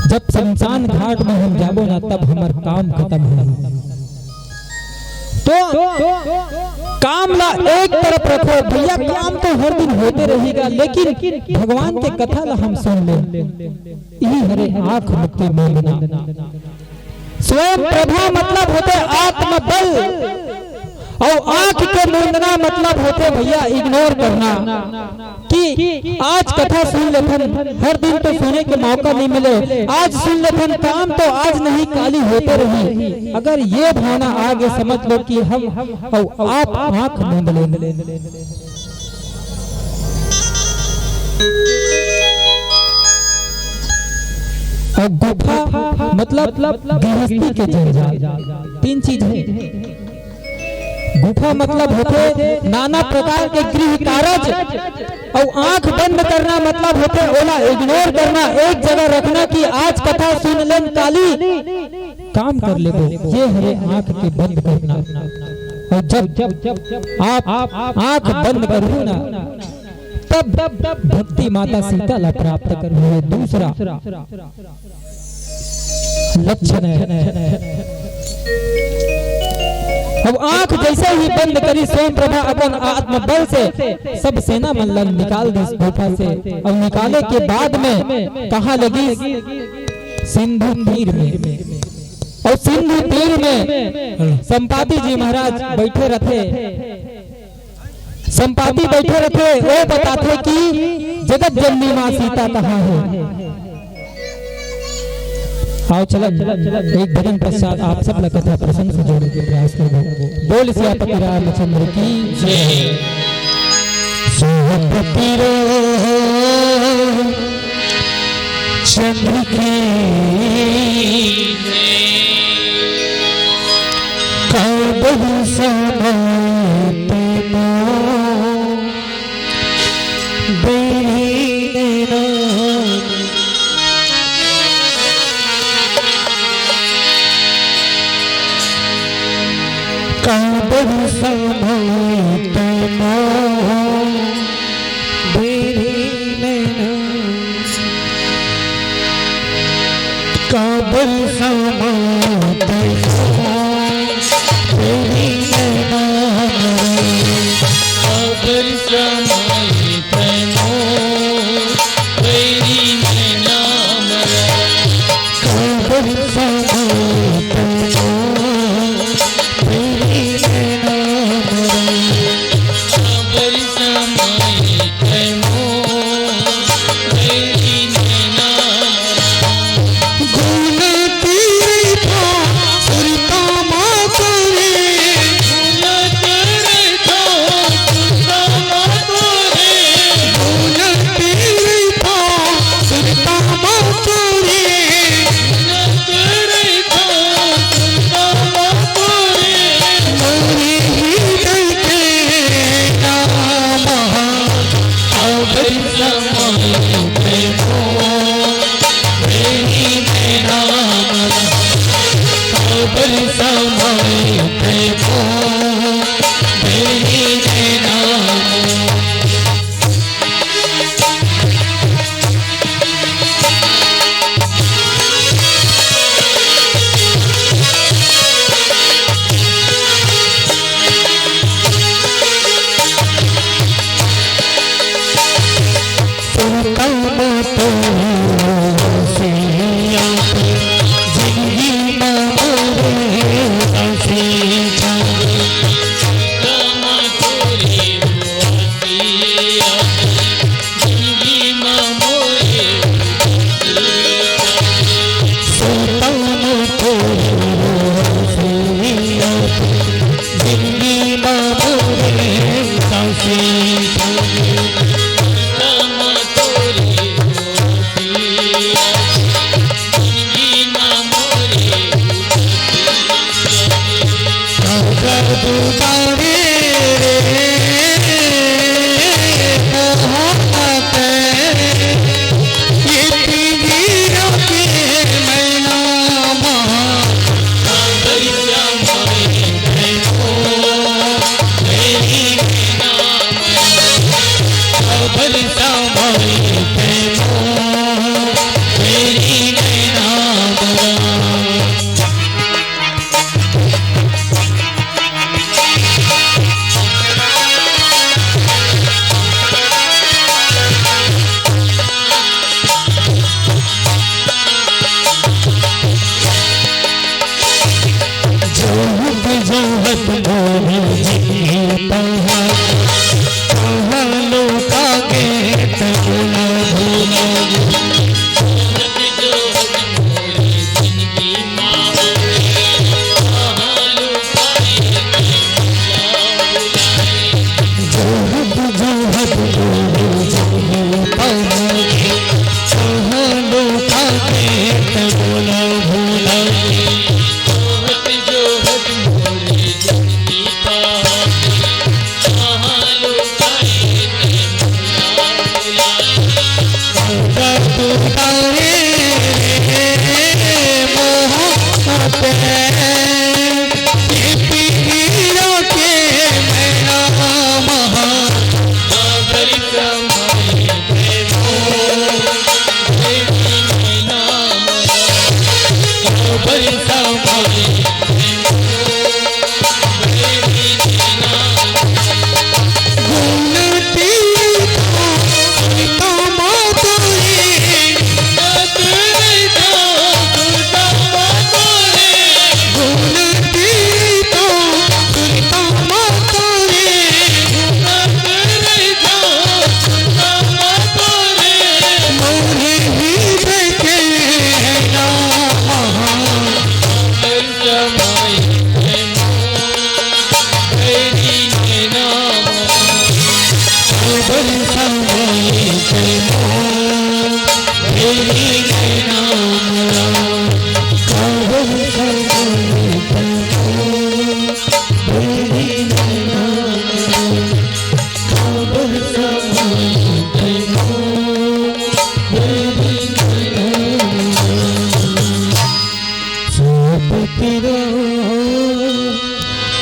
जब शमशान घाट में हम जाबो ना, तब हमर काम खत्म होही। तो काम ला एक तरफ रखो भैया, काम तो हर दिन होते रहेगा, लेकिन भगवान के कथा ला हम सुन ले। इही हरे आंख मुक्ति मूंदना। स्वयं प्रभा मतलब होथे आत्मबल, अउ आंख के मूंदना मतलब होथे भैया इग्नोर करना। कि आज कथा सुन लेथन, हर दिन तो सुने के मौका नहीं मिले, आज सुन लेथन, काम तो आज नहीं काली होते रही। अगर ये भावना आगे समझ लो कि हम अउ आप आंख मूंद लेन। अउ गुफा मतलब गृहस्थी के जंजाल। तीन चीज हे। गुफा मतलब होथे नाना प्रकार के गृह कारज, अउ आंख बंद करना मतलब होथे ओला इग्नोर करना, एक जगह रखना कि आज कथा सुन लेन, काली काम कर लेबो। ये हरे आंख के बंद करना। अउ जब आप आंख बंद करहू ना, तब भक्ति माता सीता ला प्राप्त करहू। दूसरा लक्षण हे। अब आंख जैसे ही बंद करिस, स्वयं प्रभा अपन आत्मबल से सब सेना मन ला निकाल दिस गुफा से। अउ निकाले के बाद में कहाँ लगिस? सिंधु तीर में। अउ सिंधु तीर में संपाति जी महाराज बैठे रथे। संपाति बैठे रथे, वो बताथे कि जगत जननी माँ सीता कहाँ हे। आओ चलन, एक भजन पश्चात आप सब ला कथा प्रसंग से जोड़े के प्रयास करबो। बोल सियापति रामचंद्र की जय। सियापति रामचंद्र की जय। काबर समय तैं मोर बैरी नैना, काबर समय तैं मोर बैरी नैना, काबर समय तैं मोर बैरी नैना, काबर समय तैं मोर बैरी नैना, काबर समय तैं मोर बैरी नैना, काबर समय तैं मोर बैरी नैना।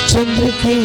चंद्र की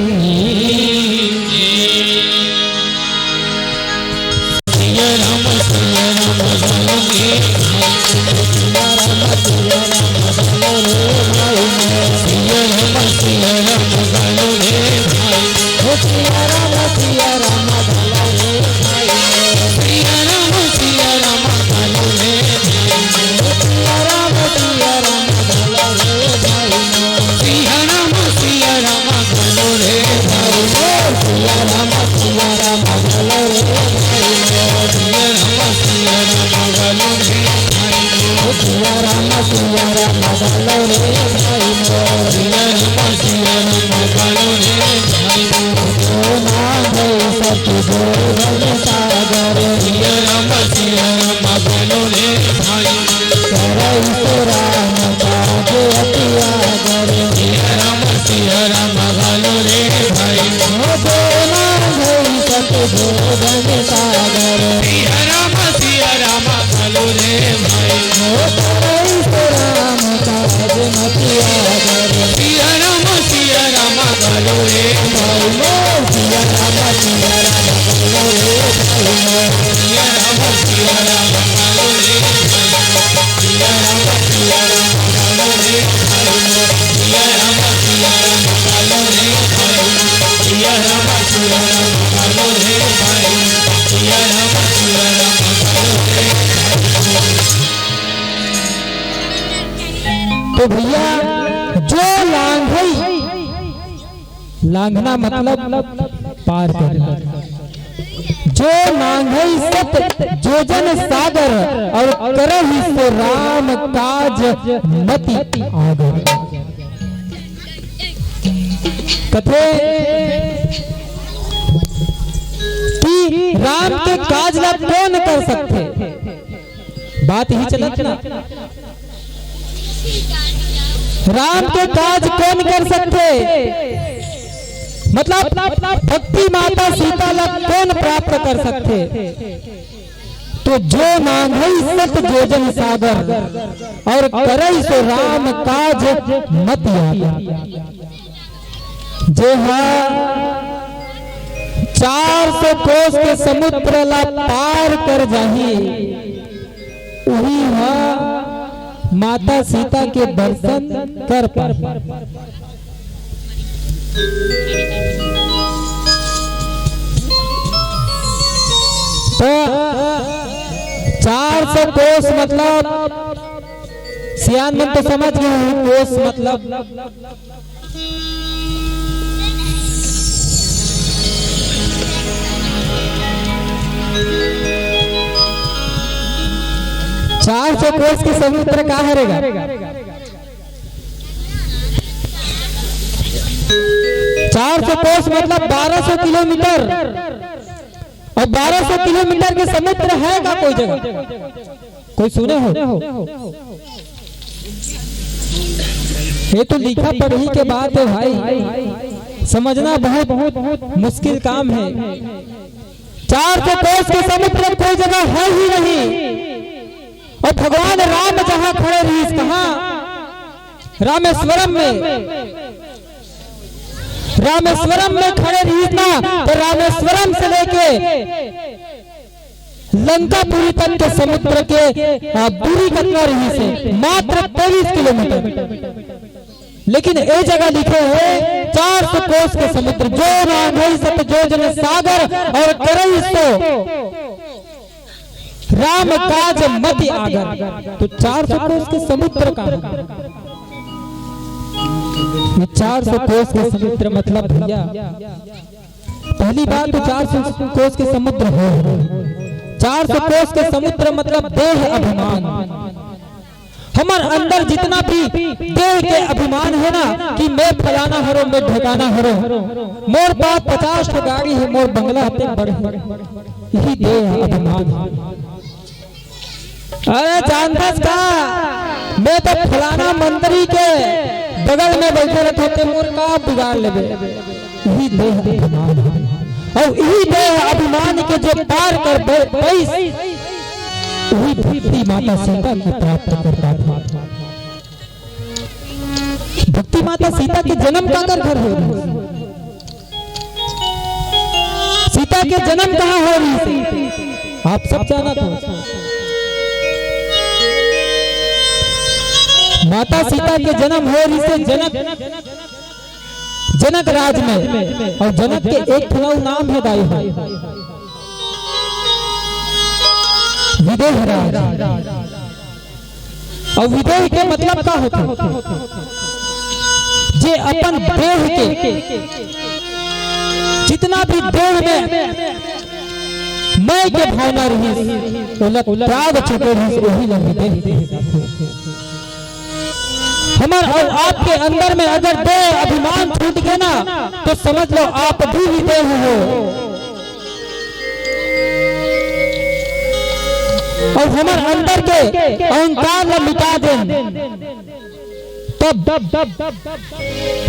तो भैया, जो लांघई, लांघना मतलब पार करना। जो लांघई सत जोजन सागर, अउ करहि सो राम काज मति आगर। कथे कि राम के काज ला कोन कर सकथे? बात ही चलत ना। राम के काज कोन कर सकथे? मतलब भक्ति माता सीता ला कोन प्राप्त कर सकथे? तो जो लांघई सत जोजन सागर, अउ करहि सो राम काज मति आगर। जे हा चार सौ कोस के समुद्र ला पार कर जाही, उही हा माता सीता के दर्शन कर पाही। तो चार सौ कोस मतलब, सियान मन तो समझ गए हो, कोस मतलब चार सौ कोस के समुद्र का हरे गा? चार सौ कोस मतलब बारह सौ किलोमीटर। अउ बारह सौ किलोमीटर के समुद्र हे का कोई जगह? कोई सुने हो? ये तो लिखा पढ़ी के बात हे भाई, समझना बहुत, बहुत मुश्किल काम हे। चार सौ कोस के समुद्र कोई जगह हे ही नहीं। अउ भगवान राम जहाँ खड़े रहिस, कहाँ? रामेश्वरम में। रामेश्वरम में खड़े रहिस ना, तो रामेश्वरम से लेके लंकापुरी तक के समुद्र के, आ, दूरी कतना रहिस हे? मात्र तेईस किलोमीटर। लेकिन ए जगह लिखे हे चार सौ कोस के समुद्र, "जो नांघई सत जोजन सागर और करई सो राम काज मति आगर।" तो चार सौ कोस के समुद्र का हे? ये चार सौ कोस के समुद्र मतलब भैया, पहली बात तो चार सौ कोस के समुद्र हो, चार सौ कोस के समुद्र मतलब देह अभिमान। हमर अंदर जितना भी देह के अभिमान हे ना कि मैं फलाना हरो, मैं ढेकाना हरो, मोर पास पचास ठो गाड़ी हे, मोर बंगला अतेक बड़े हे, यही देह अभिमान हे। अरे जानथस का, मैं तो फलाना मंत्री के बगल में बैठे रहथों, ते मोर का बिगाड़ लेबे? यही देह अभिमान हे। अउ यही देह अभिमान के जो पार कर बै-, पैस, वही भक्ति माता सीता के प्राप्त कर पाथे। भक्ति माता सीता के जन्म काकर घर हो रहिस? सीता के जन्म कहाँ हो रहिस? आप सब जानत हो। माता सीता के जन्म हो रहिस हे जनक, जनक राज में। अउ जनक के एक ठो नाम हे दाई हो, विदेह राज। अउ विदेह के मतलब का होथे? जे अपन देह के, जितना भी देह में मय के भावना रहिस, ओला त्याग चुके रहिस, ओही ला विदेह कहे जाथे। हमर अउ आपके अंदर में अगर देह अभिमान छूट गे ना, तो समझ लो आप भी विदेह हो। अउ हमर अंदर के अहंकार ला मिटा देन, तब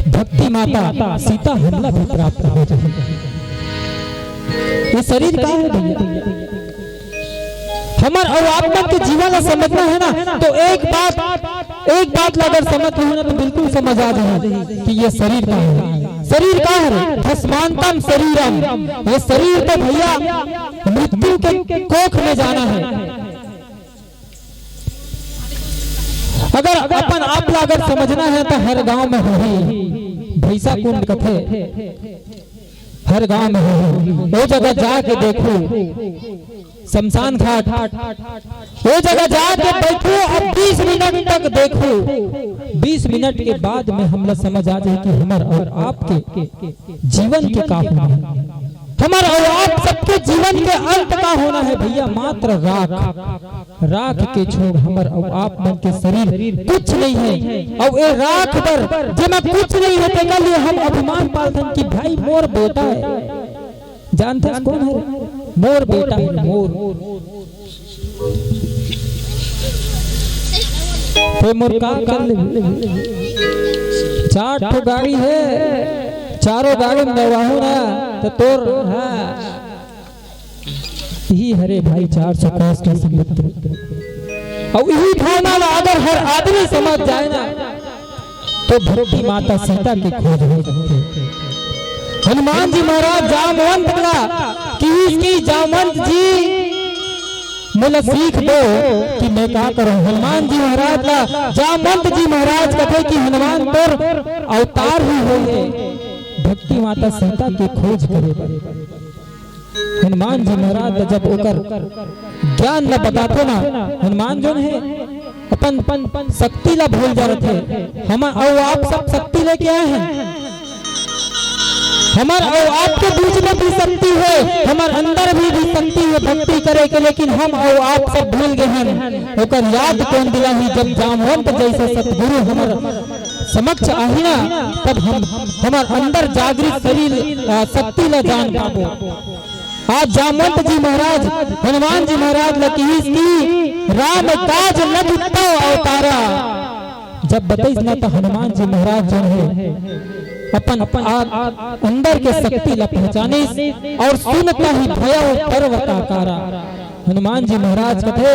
भक्ति माता सीता हमला भी प्राप्त हो जाही। ये शरीर का हे भैया? हमर अउ आप मन के जीवन ला समझना हे ना, तो एक बात, एक बात ला अगर समझ लेहू ना, तो बिल्कुल समझ आ जाही कि ये शरीर का हे। शरीर का हे? भस्मांतम शरीरम। ये शरीर तो भैया मृत्यु के कोख में जाना हे। अगर अपन आप ला अगर समझना हे, तो हर गांव में होही भैंसा कुंड कथे। हर गांव में हो, वो जगह जाके देखो, शमशान घाट, वो जगह जाके बैठो, अब बीस मिनट तक देखो। बीस मिनट के बाद में हमला समझ आ जाही कि हमर अउ आपके जीवन के का होना हे, हमर अउ आप सबके जीवन के अंत का होना हे भैया। मात्र राख। राख के छोड़ हमर अउ आप मन के शरीर कुछ नइ हे। अउ ए राख बर जेमा कुछ नइ हे, तेकर लिए हम अभिमान पालथन कि भाई मोर बेटा हे। जानथस कोन हे? मोर बेटा हे, मोर। ते मोर का कर ले? चार ठो गाड़ी हे, चारों गाड़ी में दौड़ाहूं ना, त तोर, हाँ। इही हरे भाई चार सौ कोस के समुद्र। अउ इही भावना ला अगर हर आदमी समझ जाए ना, तो भक्ति माता सीता के खोज हो सकथे। हनुमान जी महाराज जामवंत ला किहिस कि जामवंत जी, मोला सीख दो कि मैं का करूं। हनुमान जी महाराज ला जामवंत जी महाराज कथे कि हनुमान तोर अवतार ही होय हे भक्ति माता सीता के खोज करे बर। हनुमान जी महाराज ला जब ओकर ज्ञान ला बताथे ना, हनुमान जोन हे अपन, अपन शक्ति ला भूल जाथे। हम अउ आप सब शक्ति लेके आए हन। हमर अउ आपके बीच में भी शक्ति हे, हमर अंदर भी, भी शक्ति हे भक्ति करे के, लेकिन हम अउ आप सब भूल गे हन। ओकर याद कोन दिलाही? जब जामवंत जैसे सतगुरु हमर समक्ष आही ना, तब हम हमर अंदर जागृत शरीर, आ, शक्ति ला जान पाबो। आज जामवंत जी महाराज हनुमान जी महाराज ला किहिस कि राम काज लगी तव अवतारा। जब बतइस ना, तो हनुमान जी महाराज जो हे अपन, अपन आ, अंदर के शक्ति ला पहचानिस अउ सुनता ही भयउ पर्वताकारा। हनुमान जी महाराज कथे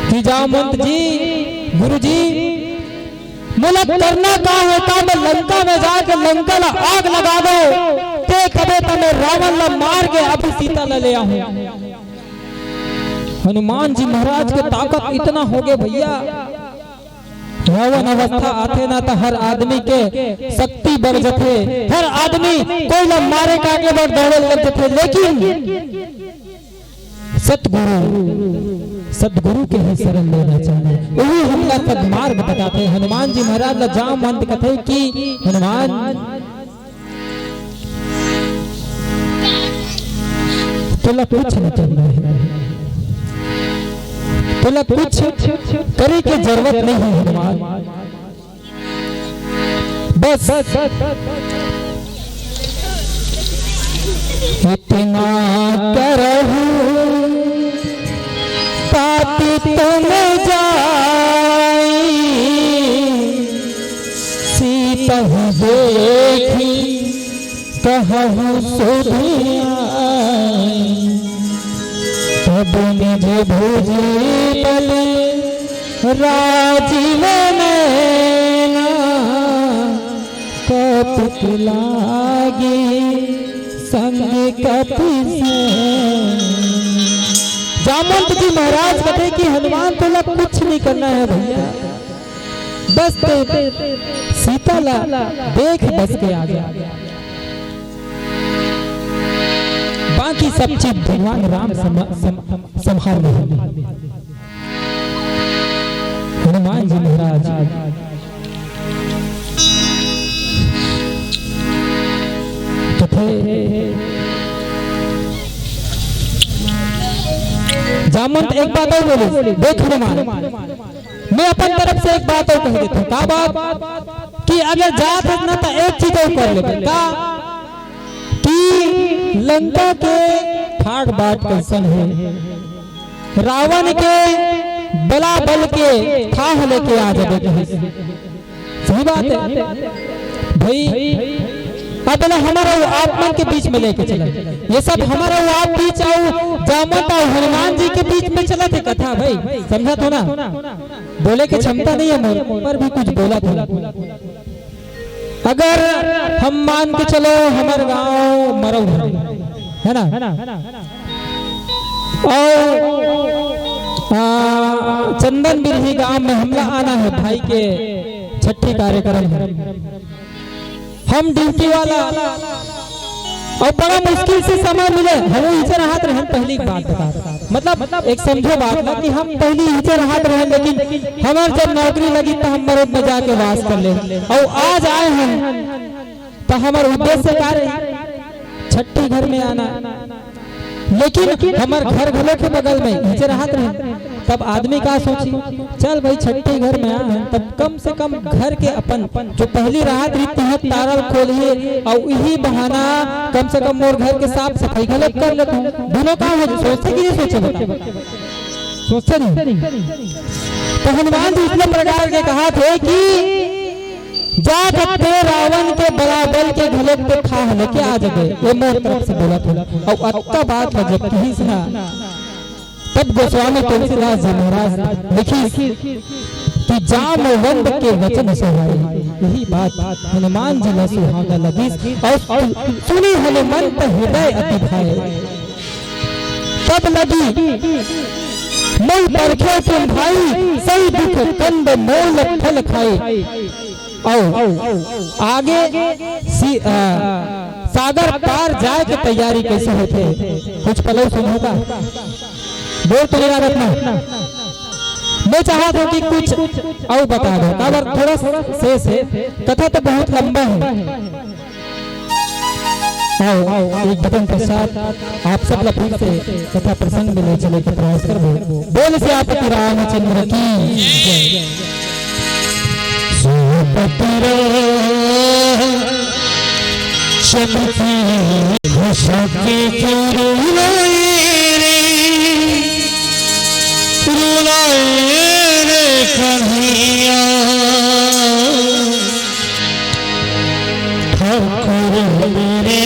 कि जामवंत जी, गुरु जी, मोला करना का हे? का मैं लंका में जाके लंका ला आग लगा दो? ते कबे त मैं रावण ला मार के अभी सीता ला ले आहूं। हनुमान जी महाराज के ताकत इतना होगे भैया, यौवन अवस्था आथे ना, त हर आदमी के शक्ति बढ़ जथे, हर आदमी कोई ला मारे काटे बर दौड़े लग जथे। लेकिन सतगुरु, सतगुरु के ही शरण लेना चाहिए, वही हमला सदमार्ग बताथे। हनुमान जी महाराज ला जामवंत कथे कि हनुमान, तोला कुछ नहीं करना है, तोला कुछ करे के जरूरत नहीं है हनुमान। बस इतना करहु, ताति तुम जाई, सीतहि देखि कहहु सुधि आई। तब निज भुजि बल राजीव नैना, कपट लागे संग कपि सैना। जामवंत जी महाराज कथे कि हनुमान तोला कुछ नहीं करना है भैया, बस ते सीता ला देख बस के आ जा, बाकी सब चीज भगवान राम सम, सम, संभाल लेही। हनुमान जी महाराज कथे, जामवंत एक बात और बोले, देख हनुमान, मैं अपन तरफ से एक बात और कह देता हूँ। का बात? कि अगर जात हस ना, तो एक चीज और कर ले। का? कि लंका के ठाट बाट कैसन है, रावण के बला बल के थाह लेके आ जाबे कहिस। सही बात है भाई। अब ना हमारा वो आप मन के बीच में लेके चला, ये सब हमारा वो आप बीच आओ, जामवंत अउ हनुमान जी के बीच में चला थे कथा भाई, समझा तो ना? बोले के क्षमता नहीं है मोर, पर भी कुछ बोला था। अगर हम मान के चलो, हमर गांव मरऊ है, है ना? और आ, चंदन बिरही गांव में हमला आना है, भाई के छट्ठी कार्यक्रम है। हम ड्यूटी वाला और बड़ा मुश्किल से समय मिले, हम इचर हाथ रहन। पहली बात बता, मतलब एक समझो बात ना कि हम पहली इचर हाथ रहन, लेकिन हमार जब नौकरी लगी तो हम मरद में जाके वास कर ले, और आज आए हैं तो हमार उद्देश्य का रही? छट्ठी घर में आना। लेकिन हमर घर घलो के बगल में इचर हाथ रहे, तब आदमी का सोची, चल भाई छट्ठी घर में आ, तब कम से कम घर के अपन जो पहली राहत रही तिहत तारल खोलिए, और यही बहाना कम से कम मोर घर के साफ सफाई घलो कर लेता हूँ। दोनों का हो सोचते कि नहीं सोचे बता? सोचते नहीं। तो हनुमान जी इतने प्रकार के कहा थे कि जा सकते रावण के बला बल के घलोक पे खा लेके आ जाबे, ये मोर तरफ से बोला था। और अत्ता बात ला जब कहिस ना, तब गोस्वामी तुलसीदास जी महाराज लिखिस कि जामवंत के वचन सुहाई। यही बात हनुमान जी ला सुहावना लगिस और सुनि हनुमंत हृदय अति भाए। तब लगी मोहि परखे तुम भाई, सही दुख कंद मोल फल खाए। और आगे सी, आ, सागर पार जाए के तैयारी कैसे होथे, कुछ पलव सुनहू का? बोर तो नहीं लागत ना? मैं चाहत हूँ कि कुछ और बता दो, काबर थोड़ा शेष है, कथा तो बहुत लंबा है। आओ, आओ, एक भजन पश्चात आप सब ला फिर से कथा प्रसंग में ले चले के प्रयास करबो। बोल सियापति रामचंद्र की जय। सियापति रामचंद्र की। हंस के क्यों रुलाए रे, रुलाए रे कन्हैया। ठाकुर मेरे,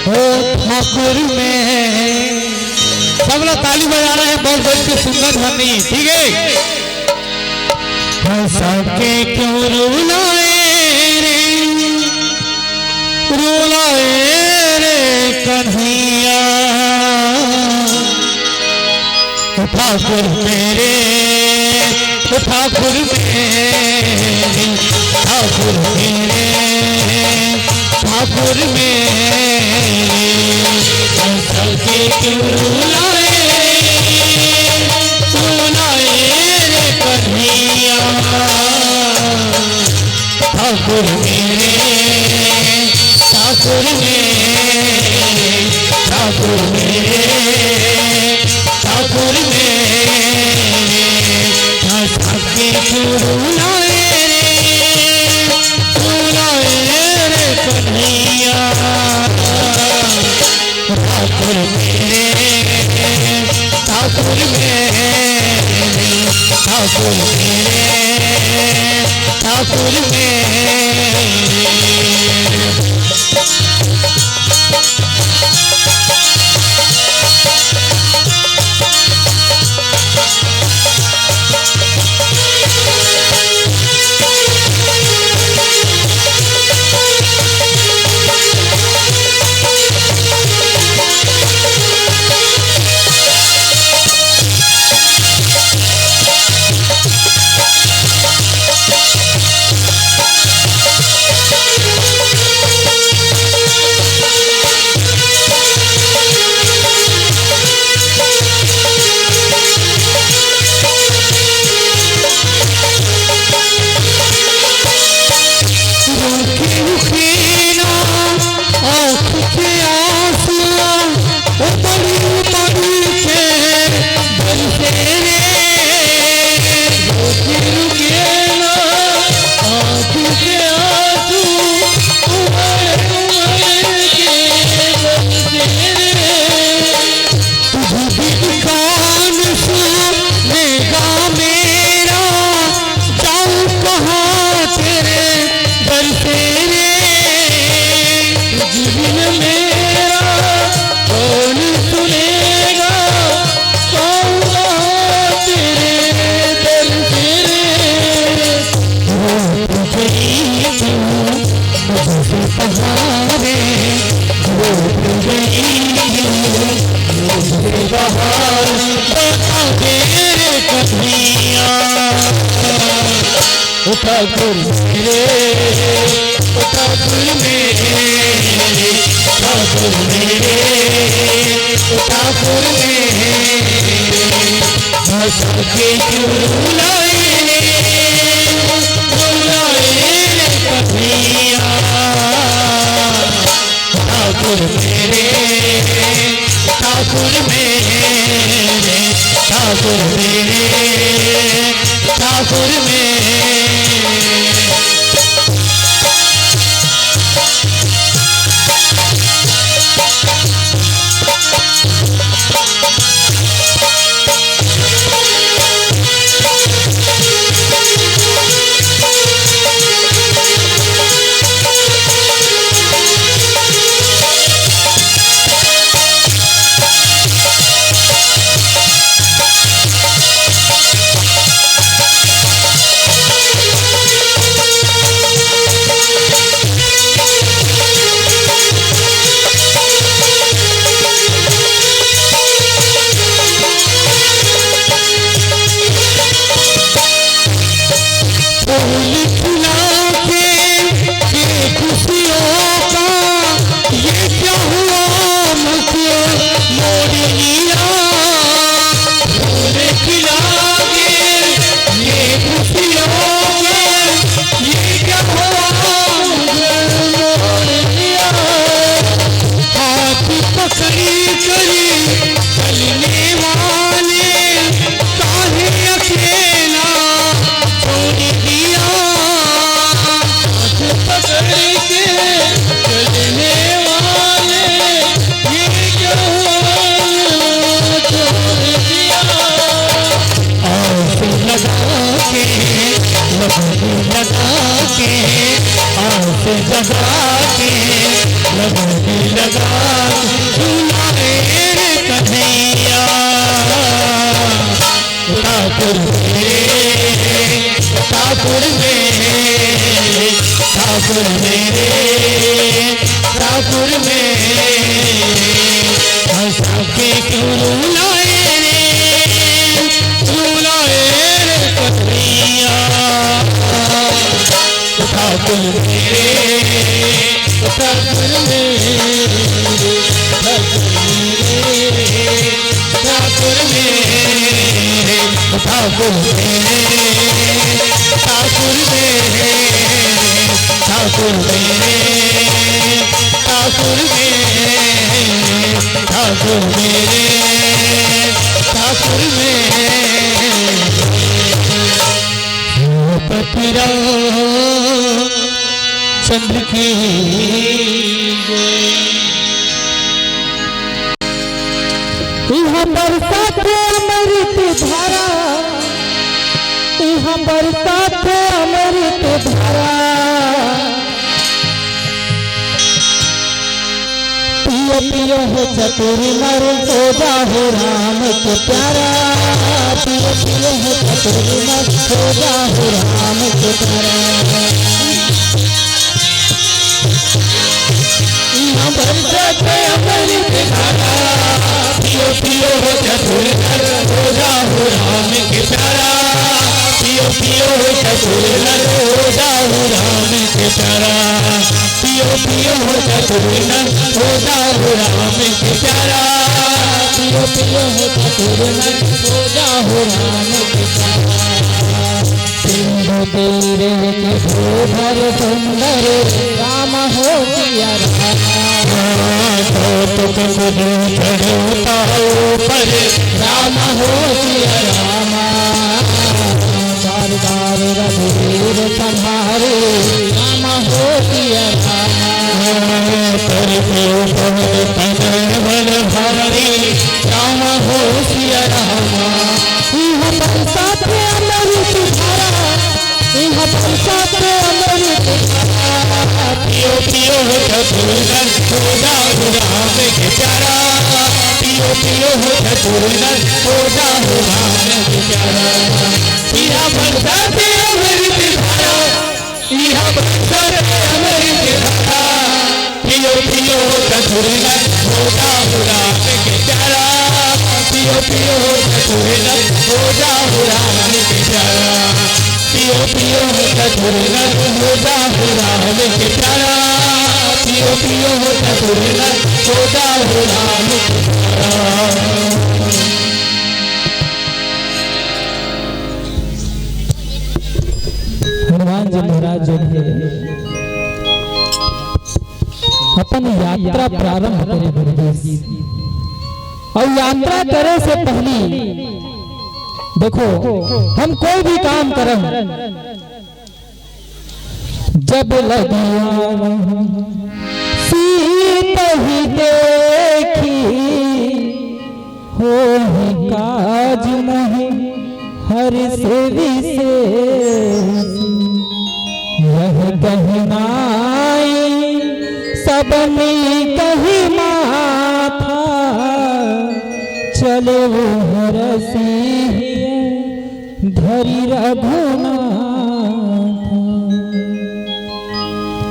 ओ ठाकुर मेरे। सब लोग ताली बजा रहे हैं, बहुत जोर के सुंदर ध्वनि, ठीक है। हंस के क्यों रुलाए रे, रुलाए रे कन्हैया। ठाकुर मेरे, ठाकुर मेरे, ठाकुर मेरे, ठाकुर मेरे, सबके क्यों रुलाए, रुलाए रे कन्हैया। ठाकुर मेरे, ठाकुर मेरे, ठाकुर मेरे, ठाकुर मेरे, सबके क्यों रुलाए रे, रुलाए रे कन्हैया। ठाकुर मेरे, ठाकुर मेरे, ठाकुर मेरे, ठाकुर मेरे। ठाकुर मेरे, ठाकुर मेरे, ठाकुर मेरे, ठाकुर मेरे, सबके क्यों रुलाए रे, रुलाए रे कन्हैया। ठाकुर मेरे, ठाकुर मेरे, ठाकुर मेरे, ठाकुर मेरे। फूल खिला के ये खुशियों का, ये क्या हुआ मुझे मोड़ लिया। फूल खिला के ये खुशियों का, ये क्या हुआ मुझे मोड़ लिया। हाथ पकड़ी करी चलने वाले, काहे अकेला छोड़ दिया। हाथ पकड़ के चलने वाले, ये क्यों छोड़ दिया। आस लगा के, लगन लगा के, आस लगा के, लगन लगा के, बुलाए रे कन्हैया। ठाकुर मेरे, ठाकुर मेरे, ठाकुर मेरे, ठाकुर मेरे, सबके क्यों रुलाए रे, ठाकुर मेरे, ठाकुर मेरे, ठाकुर मेरे, ठाकुर मेरे, ठाकुर मेरे, ठाकुर मेरे, ठाकुर मेरे, ठाकुर मेरे, ठाकुर मेरे। श्रीपति रामचंद्र की जय। इहाँ बरसात अमृत धारा, इहाँ बरसात अमृत धारा। पियो पियो हो चतुर नर, हो जाहु राम के प्यारा। पियो पियो हो चतुर नर, हो जाहु राम के प्यारा। इहाँ बरसत अमृत धारा, पियो पियो हो चतुर नर, हो जाहु राम के प्यारा। पियो पियो हो चतुर नर, हो जाहु राम के प्यारा। पियो पियो हो चतुर नर, हो जाहु राम के प्यारा। पियो पियो हो चतुर नर, हो जाहु राम के प्यारा। सिंधु तीरे के भूधर सुंदर, राम हो सिया राम। कौतुक कुल चढ़े उतारू पर, राम हो सिया राम। बार बार रघुवीर संहारे, राम हो सिया राम। करके उपहर तनय बल भारी, राम हो सिया राम। इहाँ बरसात अमृत धारा, इहाँ बरसात अमृत धारा। पियो पियो हो चतुर नर, हो जाहु राम के प्यारा। पियो पियो हो चतुर नर, हो जाहु राम के प्यारा। इहाँ बरसात अमृत धारा, इहाँ बरसात अमृत धारा। पियो पियो हो चतुर नर, हो जाहु राम के प्यारा। पियो पियो हो चतुर नर, हो जाहु राम के प्यारा। पियो पियो हो चतुर नर, हो जाहु राम के प्यारा। पियो पियो हो चतुर नर, हो जाहु राम के प्यारा। हनुमान जी महाराज जो है अपन यात्रा प्रारंभ करे गुरुदेव। और यात्रा करे से पहली देखो, हम कोई भी काम करम, जब लगिया वहीं सीत ही देखी, होहि काज मोहि हरिष विशेष। यहि कहि नाई सबनि कहि माथा, चले हरषि धरि रघुनाथ।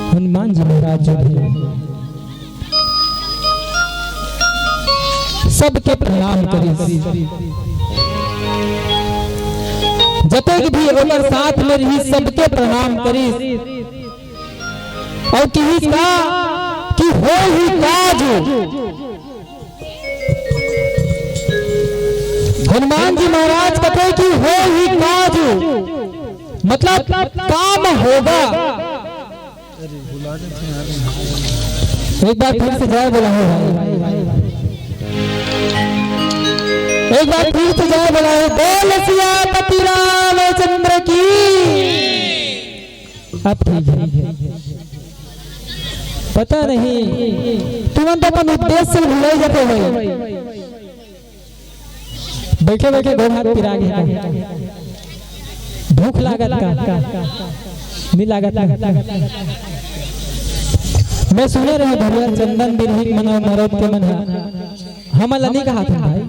हनुमान जी महाराज जो भी सबके प्रणाम करिस, जतेक भी ओकर साथ में रहिस सबके प्रणाम करिस। और किहिस का कि होही काज। हनुमान जी महाराज कथे कि होही काज, मतलब काम होगा। एक बार फिर से जय बोला हो भाई, एक बार फिर से जय बोला हो। बोल सियापति रामचंद्र की। अब ठीक है, पता नहीं तुमन तो अपन उद्देश्य भुलाई जाते हो। बैठे बैठे गोड़ हाथ पिरा गे का? भूख लागत का? नहीं लागत ना? मैं सुने रहे भैया चंदन बिरहिक मन अउ मरद के मन ह। हमन ल नहीं कहा था भाई,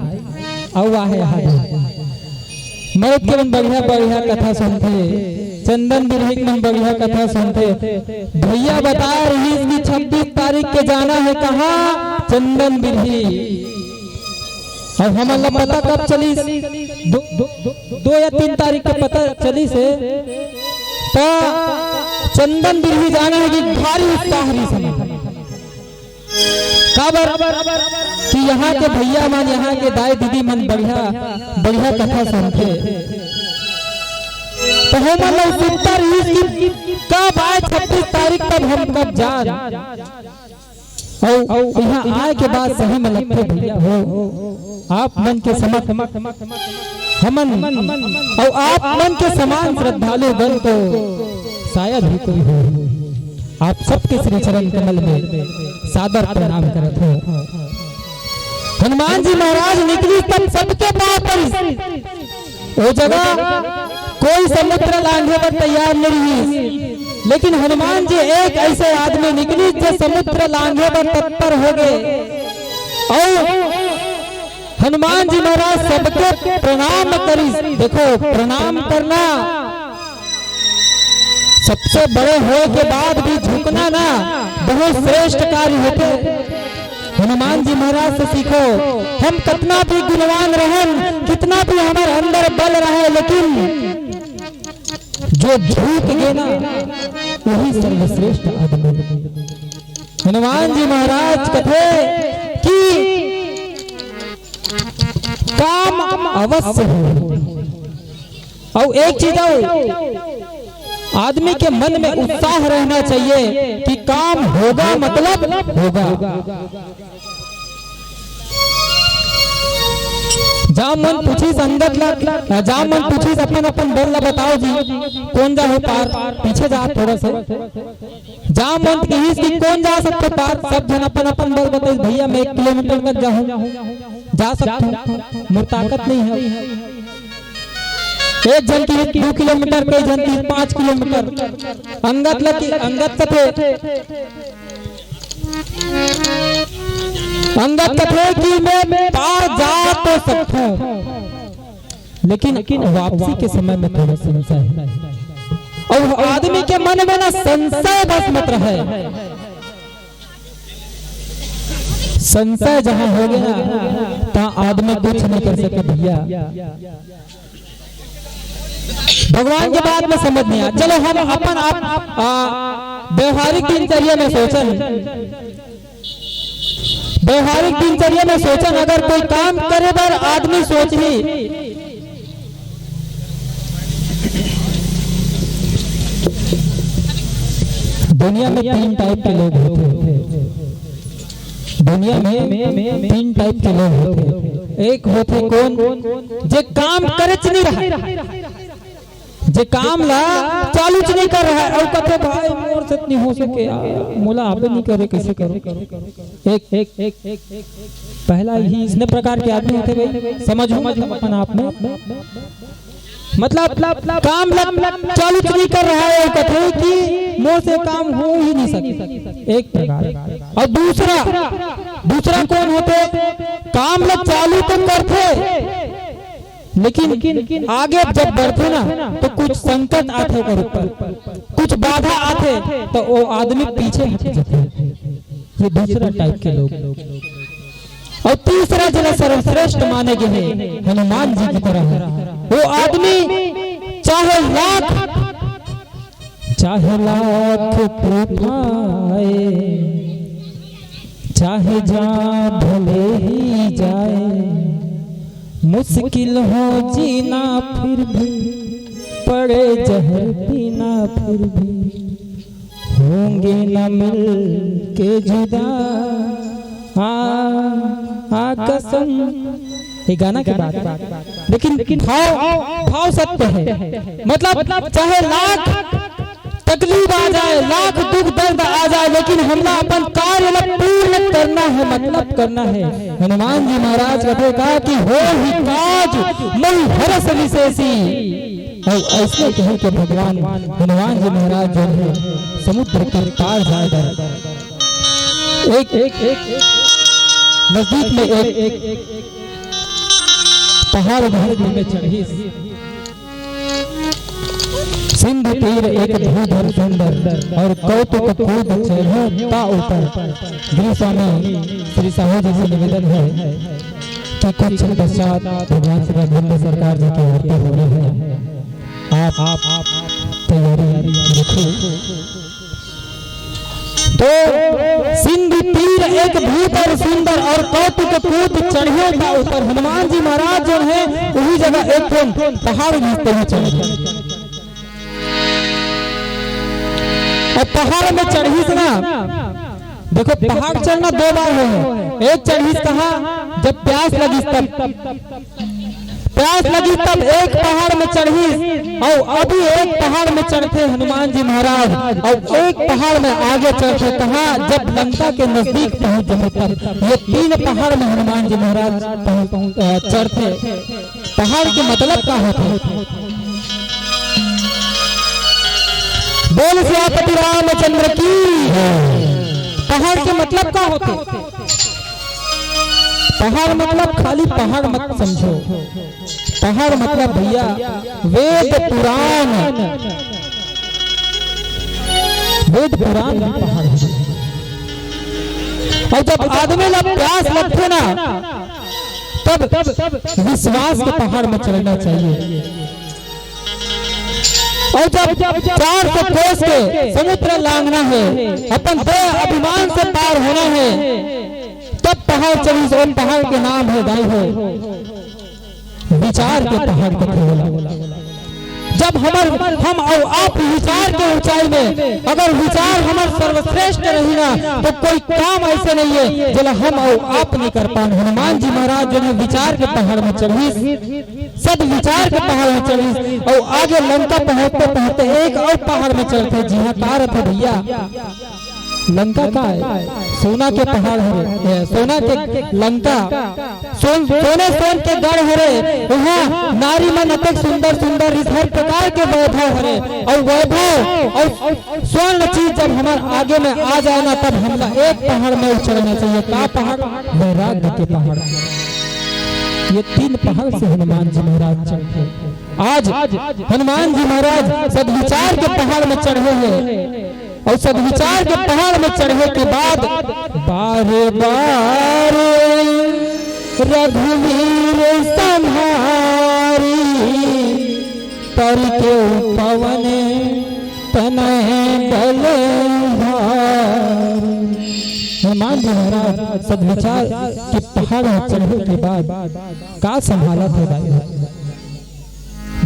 अउ आहे हाथ। मरद के मन बढ़िया बढ़िया कथा सुनथे, चंदन बिरहिक मन बढ़िया कथा सुनथे। भैया बता रही कि छब्बीस तारीख के जाना है कहाँ? चंदन बिरही। अउ हमन ला पता कब चलिस? दो, दो, दो, दो या तीन तारीख के पता चलिस हे। त चंदन बिरही जाना हे कि भारी उत्साह रहिस हमन। काबर कि यहाँ के भैया मन, यहाँ के दाई दीदी मन बढ़िया, बढ़िया कथा सुनथे। त हमन ला उत्सुकता रहिस कि कब आय छब्बीस तारीख, तब हम कब जान। अउ यहाँ आय के बाद सही में लगथे भैया हो, आप मन के समक्ष हमन अउ आप मन के समान श्रद्धालु गण तो शायद ही कोई हो। आप सबके श्री चरण कमल में सादर प्रणाम करत हो। हनुमान जी महाराज निकलिस तब सबके पाँव परिस। ओ जगह कोई समुद्र लांघे बर तैयार नहीं रहिस, लेकिन हनुमान जी एक ऐसे आदमी निकलिस जो समुद्र लांघे बर तत्पर हो गए। अउ हनुमान जी महाराज सबके प्रणाम करिस। देखो, प्रणाम करना, सबसे बड़े होए के बाद भी झुकना ना, बहुत श्रेष्ठ कार्य होथे। हनुमान जी महाराज से सीखो, हम कितना भी गुणवान रहन, कितना भी हमारे अंदर बल रहे, लेकिन जो झुक गे ना, वही सर्वश्रेष्ठ आदमी। हनुमान जी महाराज कथे कि काम अवश्य हो। अउ एक चीज अउ, आदमी के मन में उत्साह रहना चाहिए कि काम होगा मतलब होगा। जा मन पूछिस अंगद ला, जा मन पूछिस अपन अपन बल ला बताओ जी, कोन जा हो पार, पीछे जा थोड़ा सा। जा मन कहिस कि कोन जा सकथे पार, सब झन अपन अपन बल बताइस, भैया मैं एक किलोमीटर तक जाहूं, जा सकथों, मोर ताकत नहीं है। एक झन कहिस दू किलोमीटर, कई झन कहिस पाँच किलोमीटर। अंगद ला कि, अंगद कथे, अंगद कथे कि मैं पार जा तो सकथों, लेकिन वापसी के समय में थोड़ा संशय है। अउ आदमी के मन में ना संशय बस मत रहे। संशय जहां हो गया ना, तहां आदमी कुछ नहीं कर सके भैया। भगवान के बात में समझ नहीं आय। चलो हम अपन आप, आ, व्यवहारिक दिनचर्या में सोचन, व्यवहारिक दिनचर्या में सोचन, अगर कोई काम करे बर आदमी सोचही, दुनिया में तीन टाइप के लोग होथे। दुनिया में तीन टाइप के लोग होथे। एक होथे कोन, जे काम करेच नहीं रहा, जे काम ला चालूच नहीं कर रहा है, अउ कथे भाई मोर से नहीं हो सके यार, मोला आबे नहीं करे, कैसे करो? एक, एक, एक, एक, एक पहला ही इसने प्रकार के आदमी होथे भाई, समझो मतलब अपन आप में। मतलब काम लग, चालूच नहीं कर रहा है, कथे कि मोर से काम हो ही नहीं सके, एक प्रकार। अउ दूसरा, दूसरा कोन होथे, काम लग चालू तो करथे, लेकिन आगे जब बढ़थे ना, तो कुछ संकट आथे ओकर ऊपर, कुछ बाधा आथे, तो वो आदमी पीछे हट जाथे। ये दूसरा टाइप के लोग। अउ तीसरा जेला सर्वश्रेष्ठ माने गे हे, हनुमान जी की तरह, वो आदमी चाहे लाख, चाहे लाख तूफान आए, चाहे जान भले ही जाए, मुश्किल हो जीना फिर भी, पड़े जहर पीना फिर भी, होंगे ना मिल के जुदा, आ, आ कसम। ये गाना के बात, लेकिन भाव, भाव सत्य है। मतलब चाहे लाख तकलीफ आ जाए, लाख दुख दर्द आ जाए, लेकिन हमला अपन कार्य ला पूर्ण करना है, मतलब करना है। हनुमान जी महाराज कथे का कि हो ही काज मोहि हरष विशेषी। अउ अइसने कहि के भगवान हनुमान जी महाराज जो है समुद्र के पार जाए बर एक, एक, एक नजदीक में एक पहाड़ उघर में चढ़िस। सिंधु तीर एक धूधर सुंदर और कौतुक कूद चढ़े ता ऊपर। गृह स्वामी श्री साहू जी से निवेदन है कि कुछ क्षण पश्चात भगवान श्री अरविंद सरकार जी की आरती होनी है। आप, आप तैयारी तो सिंधु तीर एक भूत और सुंदर और कौतुक कूत चढ़े ता ऊपर। हनुमान जी महाराज जो है वही जगह एक ठन पहाड़ घिसते हुए चढ़े। और पहाड़ में चढ़िस ना, देखो पहाड़ चढ़ना दो बार हो, एक चढ़िस कहाँ, जब प्यास लगिस तब, प्यास लगिस तब एक पहाड़ में चढ़िस और अभी एक पहाड़ में चढ़थे हनुमान जी महाराज और एक पहाड़ में आगे चढ़थे कहाँ, जब लंका के नजदीक पहुंच जाए तब। ये तीन पहाड़ में हनुमान जी महाराज पहुंच, पहुंच, अ, चढ़थे। पहाड़ के मतलब का होथे? बोल सियापति रामचंद्र की। पहाड़ के मतलब का होथे? पहाड़ मतलब खाली पहाड़ मत समझो। पहाड़ मतलब भैया वेद पुराण, वेद पुराण भी पहाड़ है। और जब आदमी ला प्यास लगथे ना, तब विश्वास के पहाड़ में चढ़ना चाहिए। और जब चार सौ कोस के समुद्र लांघना है, अपन देह अभिमान से पार होना है, तब पहाड़ चढ़िस। उन पहाड़ के नाम है, दाई हो, विचार के पहाड़ कथे ओला। जब हमर, हम अउ आप विचार के ऊंचाई में, अगर विचार हमर सर्वश्रेष्ठ रही ना, तो कोई काम ऐसे नहीं है जेला हम अउ आप नहीं कर पान। हनुमान जी महाराज जो है विचार के पहाड़ में चढ़िस, सद विचार के पहाड़ में चढ़िस, अउ आगे लंका पहुंचते पहुंचते एक अउ पहाड़ में चढ़थे, जिहां का रथे भैया, लंका का है, सोना के पहाड़ हरे, ए, सोना के लंका, सोन, सोने सोन के गढ़ हरे, वहाँ नारी मन अतेक सुंदर सुंदर रिस, हर प्रकार के वैभव हरे, और वैभव और स्वर्ण चीज जब हमारे आगे में आ जाए ना, तब हमला एक पहाड़ में चढ़ना चाहिए। का पहाड़? वैराग्य के पहाड़। ये तीन पहाड़ से हनुमान जी महाराज चढ़े। आज हनुमान जी महाराज सदविचार के पहाड़ में चढ़े हैं। और सदविचार के पहाड़ में चढ़े के बाद बार बार रघुवीर संहारी, पर के पवन तनय बल भारी। हनुमान जी महाराज सदविचार के पहाड़ में चढ़े के बाद का संभालत हे भाई?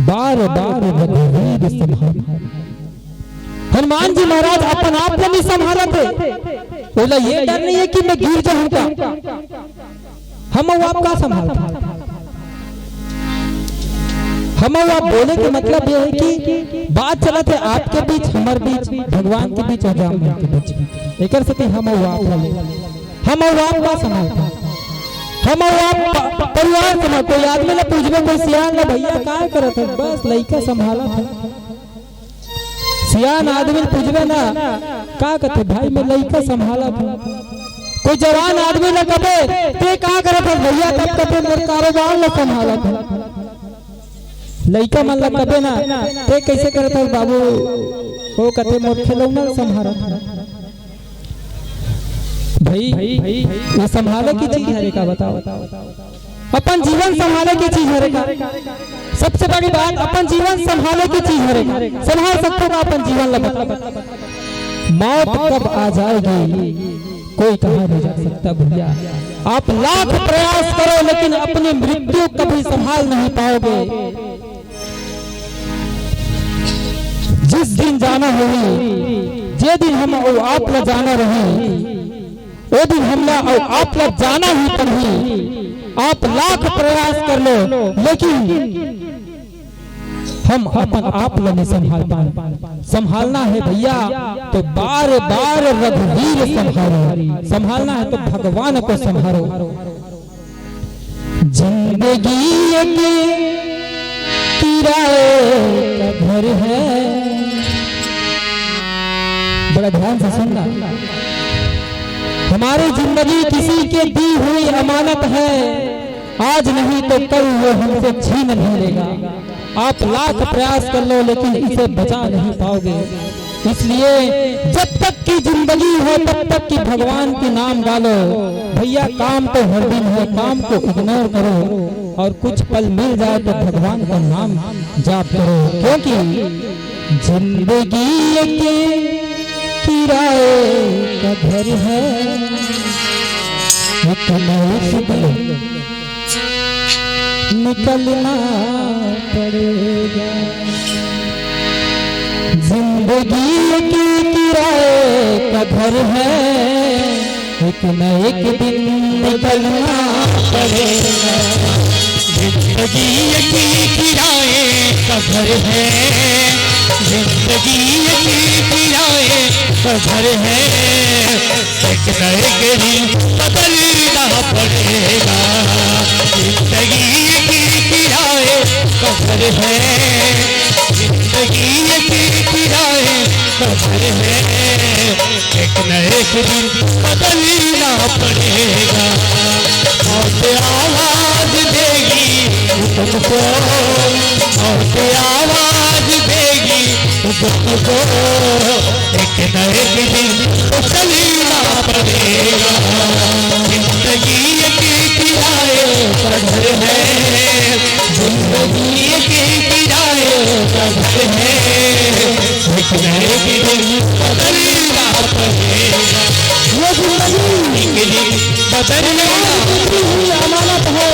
बार बार रघुवीर संहारी। हनुमान जी महाराज अपन आप ला नहीं संभालत हे। ओला ये डर नहीं है कि मैं गिर जाऊंगा। हम अउ आप का संभालत हे? हम अउ आप बोले के मतलब ये है कि बात चलत हे आपके बीच, हमर बीच, भगवान के बीच और राम मन के बीच। एकर सेती हम अउ आप बोले, हम अउ आप का संभालत हे? हम अउ आप प-, परिवार संभाल। कोई आदमी ला पूछबे, कोई सियान ला, "भैया का करत हे?" "बस लइका संभालत हे।" सियान आदमी ल पूछबे ना, का कथे, "भाई मैं लइका संभालत हूँ।" कोई जवान आदमी ल कबे, "ते का करत हस भैया?" तब कथे, "मोर कारोबार ल संभालत हूँ।" लइका मन ल कबे ना, "ते कैसे करत हस बाबू?" वो कथे, "मोर खिलौना ल संभालत हूँ।" भाई, ये संभाले की चीज हरे का, बताओ? अपन जीवन संभाले की चीज हरे का? सबसे बड़ी बात, अपन जीवन संभाले की चीज हरे का? संभाल सकते हो अपन जीवन ला, बताओ? मौत कब आ जाएगी, कोई कहा नहीं जा सकता भैया। आप लाख प्रयास करो, लेकिन अपनी मृत्यु कभी संभाल नहीं पाओगे। जिस दिन जाना होही, जे दिन हम अउ आप ला जाना रही, ओ दिन हमला अउ आप ला जाना ही पड़ही। आप लाख प्रयास कर लो, लेकिन हम अपन आप ला नहीं संभाल पाए। संभालना है भैया, तो बार बार रघुवीर संहारी। संभालना है तो भगवान को संहारो। जिंदगी एक किराए का घर है। बड़ा ध्यान से सुनना, हमारी जिंदगी किसी के दी हुई अमानत है, आज नहीं तो कल वो हमसे छीन नहीं लेगा। आप लाख प्रयास कर लो, लेकिन इसे बचा नहीं पाओगे। इसलिए जब तक की जिंदगी हो, तब तक की भगवान के नाम गालो। भैया, काम तो हर दिन है, काम को इग्नोर करो और कुछ पल मिल जाए तो भगवान का नाम जाप करो, क्योंकि जिंदगी के किराए का घर है, एक न एक दिन निकलना पड़ेगा। जिंदगी के किराए का घर है, एक न एक दिन निकलना पड़ेगा। जिंदगी एक किराए का घर है, जिंदगी एक किराए का घर है, एक न एक दिन बदलना पड़ेगा। जिंदगी एक किराए का घर है, जिंदगी एक किराए का घर है, एक न एक दिन बदलना पड़ेगा। मौत आवाज देगी तुमको, मौत आवाज देगी तुमको, एक न एक दिन बदलना पड़ेगा। जिंदगी एक किराए का घर है, जिंदगी एक किराए का घर है, एक न एक दिन बदलना पड़ेगा। ये जिंदगी एक दिन बदलना, टूटी हुई अमानत है,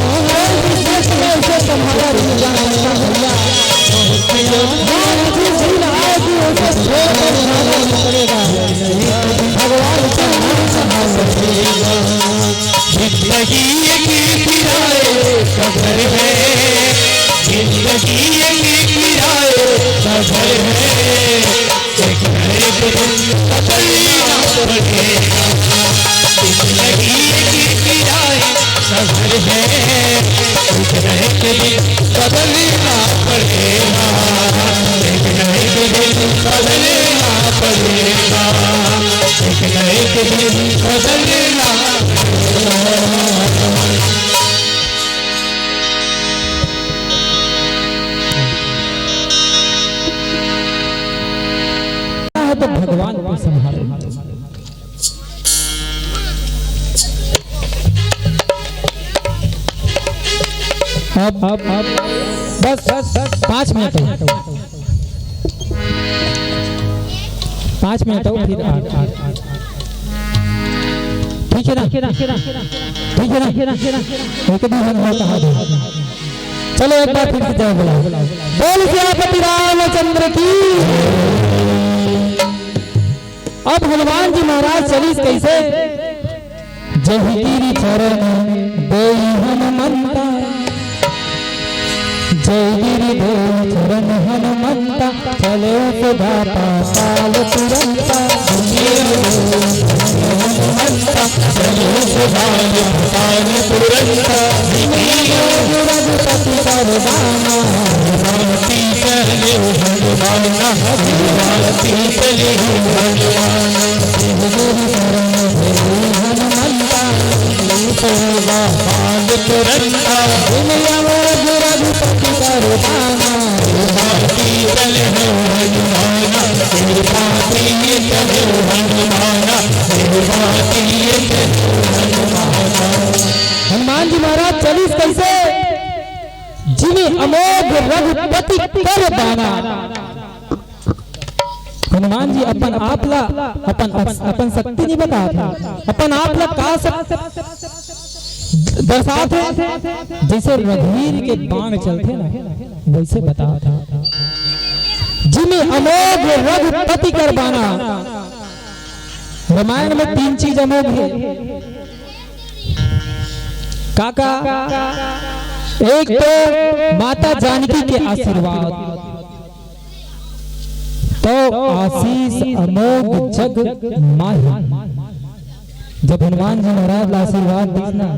और जिस समय उसे संभाला नहीं जा सकता भैया। मौत जिस दिन आएगी उसे छोड़ कर जाना ही पड़ेगा। भगवान का नाम संभाल। जिंदगी एक किराए का घर है, जिंदगी एक किराए का घर है, एक न एक दिन बदलना पड़ेगा। जिंदगी एक किराए का घर है, एक न एक दिन बदलना पड़ेगा, एक न एक दिन बदलना पड़ेगा, एक न एक दिन बदलना पड़ेगा। है तो भगवान को संभालो। अब, अब, अब बस, बस, बस पाँच मिनट हो, पाँच मिनट हो, फिर आठ, आठ, आठ। ठीक है ना? ठीक है ना? एक भी हम लोग कहा दे। चलो एक बार फिर से जय बोला, बोल सियापति रामचंद्र की। अब हनुमान जी महाराज चलिस कैसे? जय गिरि चरण देई हनुमंता, जय गिरि देई चरण हनुमंता, चले सुधा पाताल तुरंता। हनुमंता चले सुधा पाताल तुरंता। रघुपति परदाना, रघुपति चले हनुमाना, रघुपति चले हनुमाना। हनुमंता सेवा पाल तुरंता। विनय मोर रघुपति परदाना, हनुमंता चले हनुमाना, हनुमंता चले हनुमाना। हनुमान जी महाराज चलिस कैसे? जिमि अमोघ रघुपति कर दाना। हनुमान जी अपन आप ला, अपन, अपन शक्ति नहीं बतात हे, अपन आप ला का शक-, दर्शात हे, जैसे रघुवीर के बाण चलथे ना, वैसे बतात हे। जिमि अमोघ रघुपति कर दाना। रामायण में तीन चीज अमोघ हे। का का? एक तो माता जानकी के आशीर्वाद, तो आशीष अमोघ जग माही। जब हनुमान जी महाराज ला आशीर्वाद दिस ना,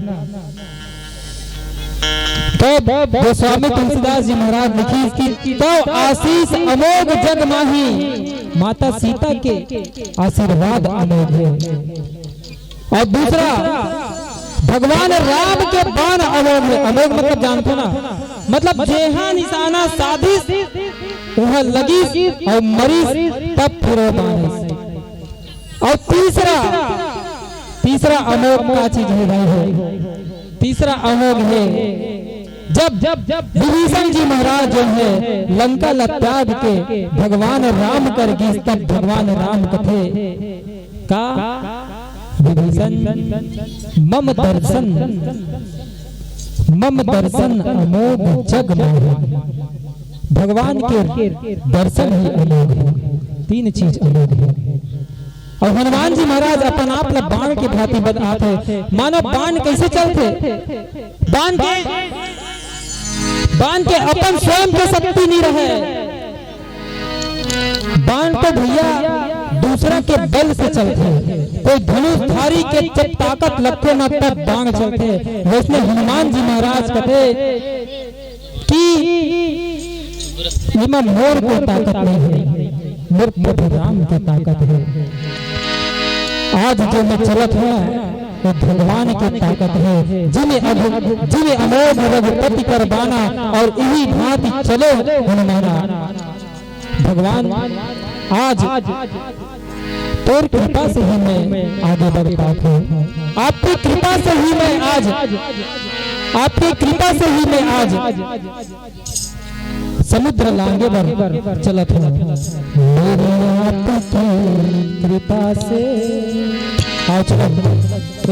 तब गोस्वामी तुलसीदास जी महाराज लिखिस कि तो आशीष अमोघ जग माही, माता सीता के आशीर्वाद अमोघ हे। और दूसरा, भगवान राम के बाण अमोघ हे। अमोघ मतलब जानथो ना, मतलब जेहा निशाना साधिस, उहा लगिस और मरिस, तब फिर वो बाण आइस। और तीसरा, तीसरा अमोघ का चीज हे भाई हो, तीसरा अमोघ हे जब विभीषण जी महाराज जो है लंका ला त्याग के भगवान राम कर गिस, तब भगवान राम कथे का, विभीषण, मम दर्शन, मम दर्शन अमोघ जग मोहित। भगवान के दर्शन ही अमोघ है, तीन चीज अमोघ है। अउ हनुमान जी महाराज अपन आप ला बाण के भांति बताथे। मानो बाण कइसे चलथे? बाण के, बाण के अपन स्वयं के शक्ति नइ रहे। बाण तो भैया दूसरा के बल से चलथे। कोई धनुषधारी के जब ताकत लगथे ना, तब बाण चलथे। वइसने हनुमान जी महाराज कथे कि एमा मोर के ताकत नइ हे, मोर प्रभु राम के ताकत हे। आज जो मैं चलत हँव, वो भगवान के ताकत हे। जिमे अघ-, जिमे अमोघ रघुपति कर बाना, अउ इही भांति चलो हनुमाना। भगवान, आज तोर कृपा से ही मैं आगे बढ़ पात हँव। आपकी कृपा से ही मैं आज, आपकी कृपा से ही मैं आज समुद्र लांघे बर चलत हँव। मेरी आपकी कृपा से। आओ चलो,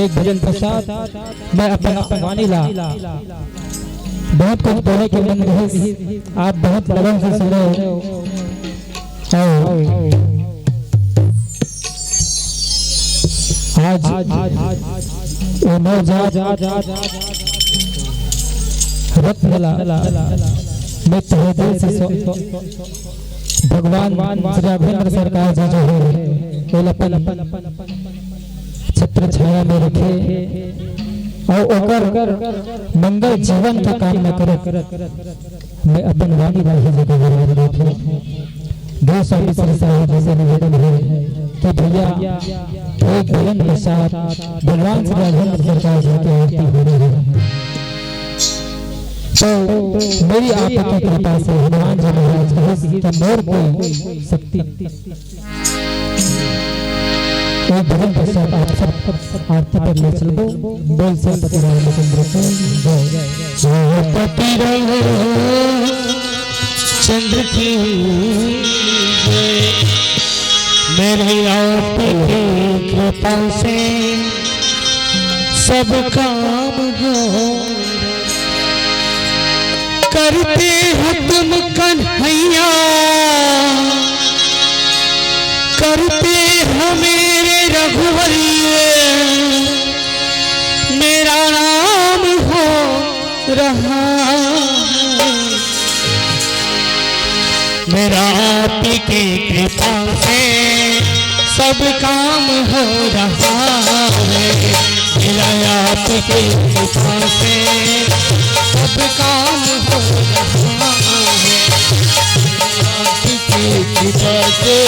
एक भजन पश्चात मैं अपन वाणी ला बहुत कुछ बोले के मन रहिस, आप बहुत लगन से सुने। आओ। आज ये नवजात रत्न ला मैं तहे दिल से सौ-, भगवान श्री राघवेंद्र सरकार जी जो हे, वो अपन छत्र छाया में रखे अउ ओकर मंगल जीवन के कामना करे। मैं अपन वाणी ला इही जगह विराम देत हँव। गोस्वामी श्री साहिब जी से निवेदन हे कि भैया, एक भजन के साथ भगवान श्री राघवेंद्र सरकार जी की आरती हो रही है। तो मेरी आपकी कृपा से हनुमान जी महाराज कहे कि मोर कोई शक्ति एक भजन पश्चात आप सब आरती पर ले चलबो। बोल श्रीपति रामचंद्र की जय। श्रीपति रामचंद्र की जय। मेरे आपकी कृपा से सब काम हो। करते हो तुम कन्हैया, करते हो मेरे रघुवर, मेरा नाम हो रहा है। मेरा आपकी कृपा से सब काम हो रहा है। मेरा आपकी कृपा से सब काम हो रहा है। आपकी कृपा से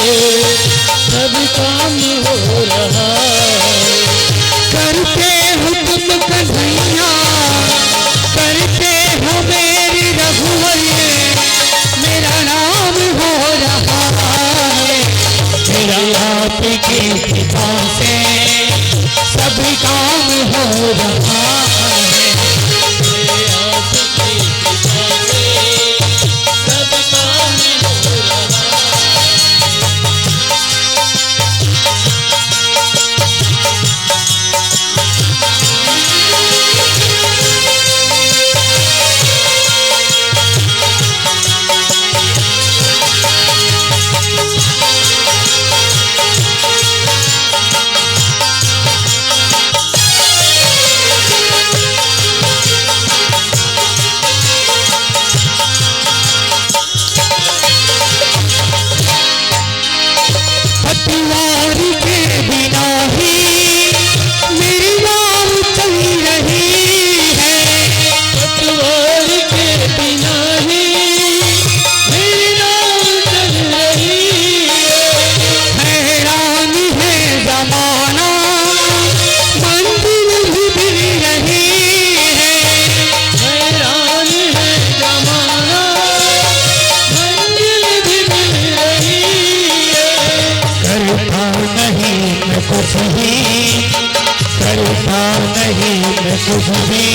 सब काम हो रहा है। करते हो तुम कन्हैया, करते हो मेरी रघुवर, मेरा नाम हो रहा है। मेरा आपकी कृपा से सब काम हो रहा है। मेरा आपकी कृपा से सब काम हो रहा है। पतवार के बिना ही मेरी नाव चल रही है। पतवार के बिना ही मेरी नाव चल रही है। हैरान है जमाना, मंजिल भी मिल रही है। हैरान है जमाना, मंजिल भी मिल रही है। करता नहीं मैं कुछ भी, करता नहीं मैं कुछ भी,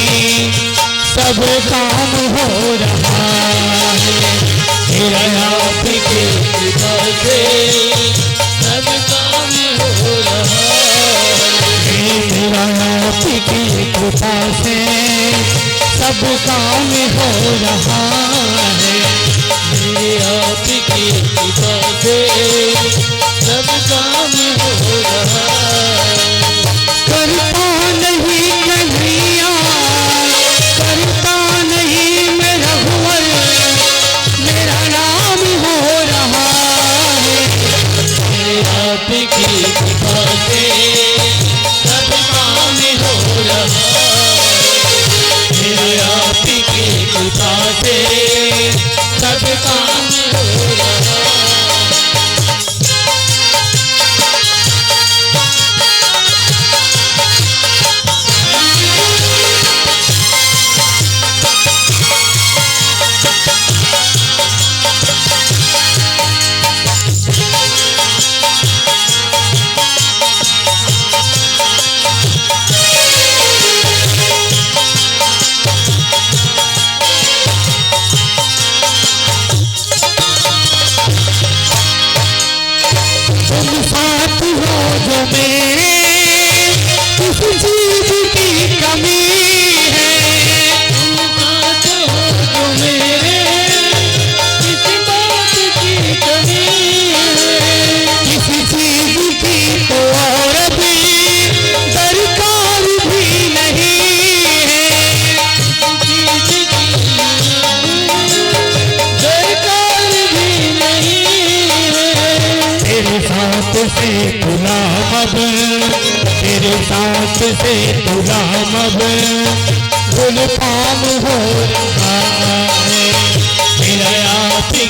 सब सब काम हो रहा है, मेरा आपकी कृपा से सब काम हो रहा है। मेरा आपकी कृपा से सब काम हो रहा है, मेरे आपकी कृपा से सब काम हो रहा है। करता नहीं कन्हैया, करता नहीं मैं रघुवर, मेरा नाम हो रहा है। मेरे आपकी कृपा से सब काम हो रहा है। मेरे आपकी कृपा से सब काम हो रहा है। तुम साथ हो जो मेरे, किस चीज की कमी है? तुम साथ हो जो मेरे, किस बात की कमी है? किसी चीज की तो और भी दरकार भी नहीं है। दरकार भी नहीं है। तेरे साथ से गुलाम अब, तेरे साथ से गुलाम अब गुलफाम हो रहा है। मेरा आपकी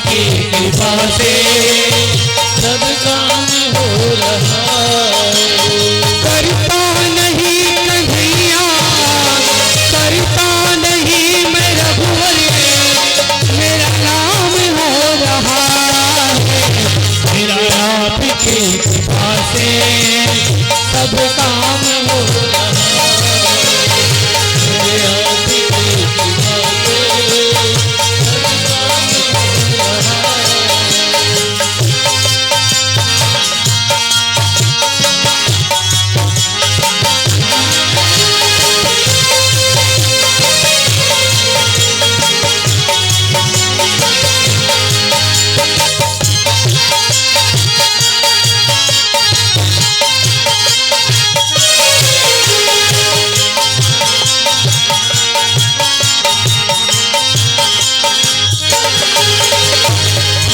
कृपा से सब काम हो रहा है। करता नहीं कन्हैया, करता नहीं मैं रघुवर, मेरा नाम हो रहा है। मेरा आपकी कृपा से सब काम हो रहा है। मेरा आपकी कृपा से सब काम हो रहा है।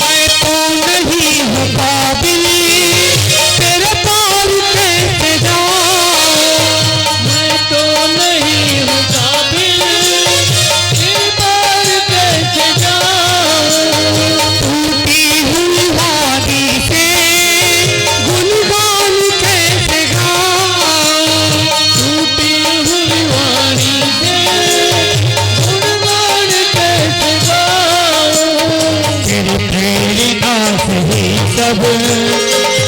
मैं तो नहीं हूँ काबिल, तेरे पार कैसे जाऊं? मैं तो नहीं हूँ काबिल, तेरे पार कैसे जाऊं? टूटी हुई वाणी से गुणगान कैसे गाऊं? टूटी हुई वाणी से गुणगान कैसे गाऊं? तेरी प्रेरणा से ही सब,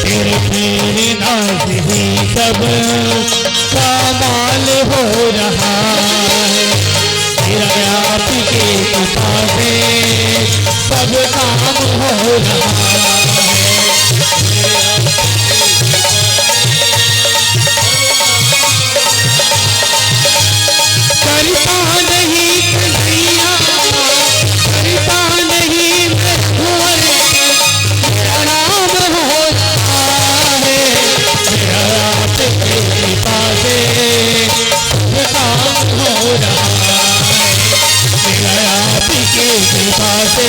तेरी प्रेरणा से ही सब कमाल हो रहा है। मेरा आपकी कृपा से सब काम हो रहा है। करता नहीं कन्हैया, करता नहीं मैं कुंवर, मेरा नाम हो रहा है। मेरा आपकी कृपा से सब काम हो रहा है। मेरा आपकी कृपा से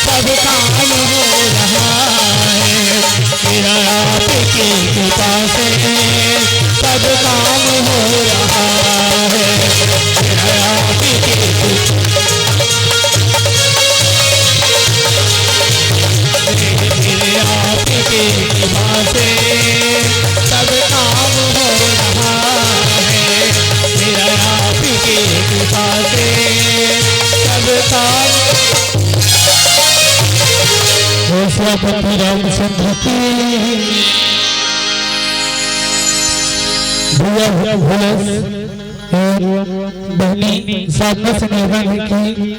सब काम हो रहा है। मेरा आपकी कृपा से सब काम हो रहा है। मेरा आपकी कृपा, मेरा आपकी कृपा से सब काम हो रहा है। मेरा आपकी कृपा से सब काम। बोल सियापति रामचंद्र की। भैया भोलेश एवं बहनी साधना से निवेदन है कि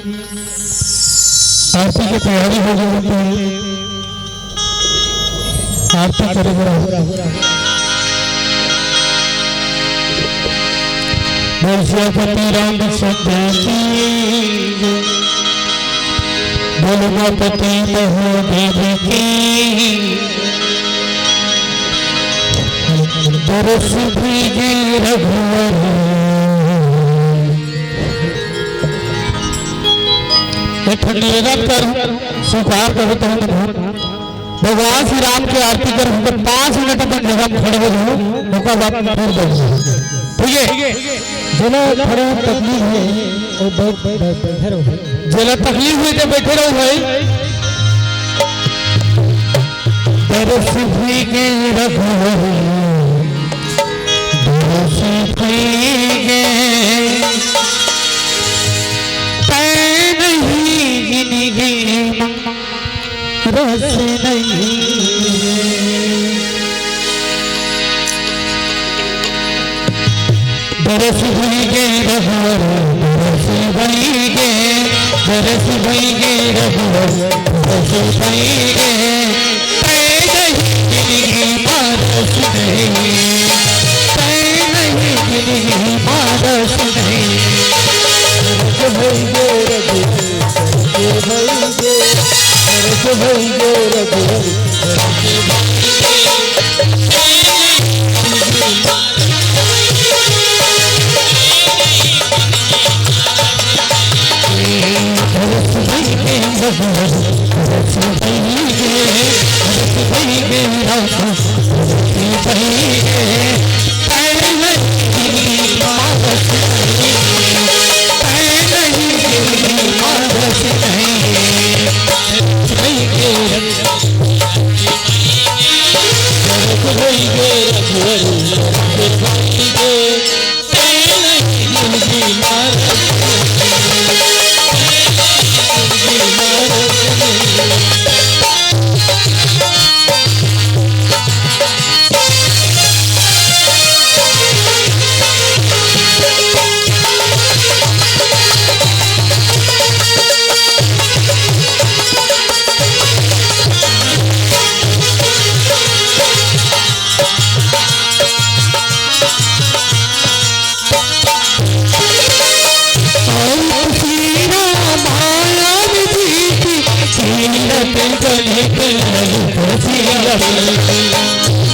आरती की तैयारी हो गई है, आरती करेगा। बोल सियापति रामचंद्र की, बोल उमापति महादेव की। दरस दीजे रघुवर। एक ठन निवेदन कर, स्वीकार करो तो हम भगवान श्री राम के आरती कर, हम पाँच मिनट अपन जगह में खड़े हो जाओ, ओकर बाद फिर बैठ जाओ। ठीक है? जेला खड़े होए तकलीफ हे, वो बैठ, बैठ, बैठे रहो भाई। जेला तकलीफ हे, तो बैठे रहो भाई। दरस दीजे रघुवर, दरस दीजे, तै नहीं जिनगी रस नहीं। दरस दीजे रघुवर, दरस दीजे, दरस दीजे रघुवर, दरस दीजे। तै नहीं जिनगी मा रस नहीं, तै नहीं जिनगी मा रस नहीं। दरस दीजे रघुवर, दरस दीजे, दरस दीजे रघुवर, दरस दीजे।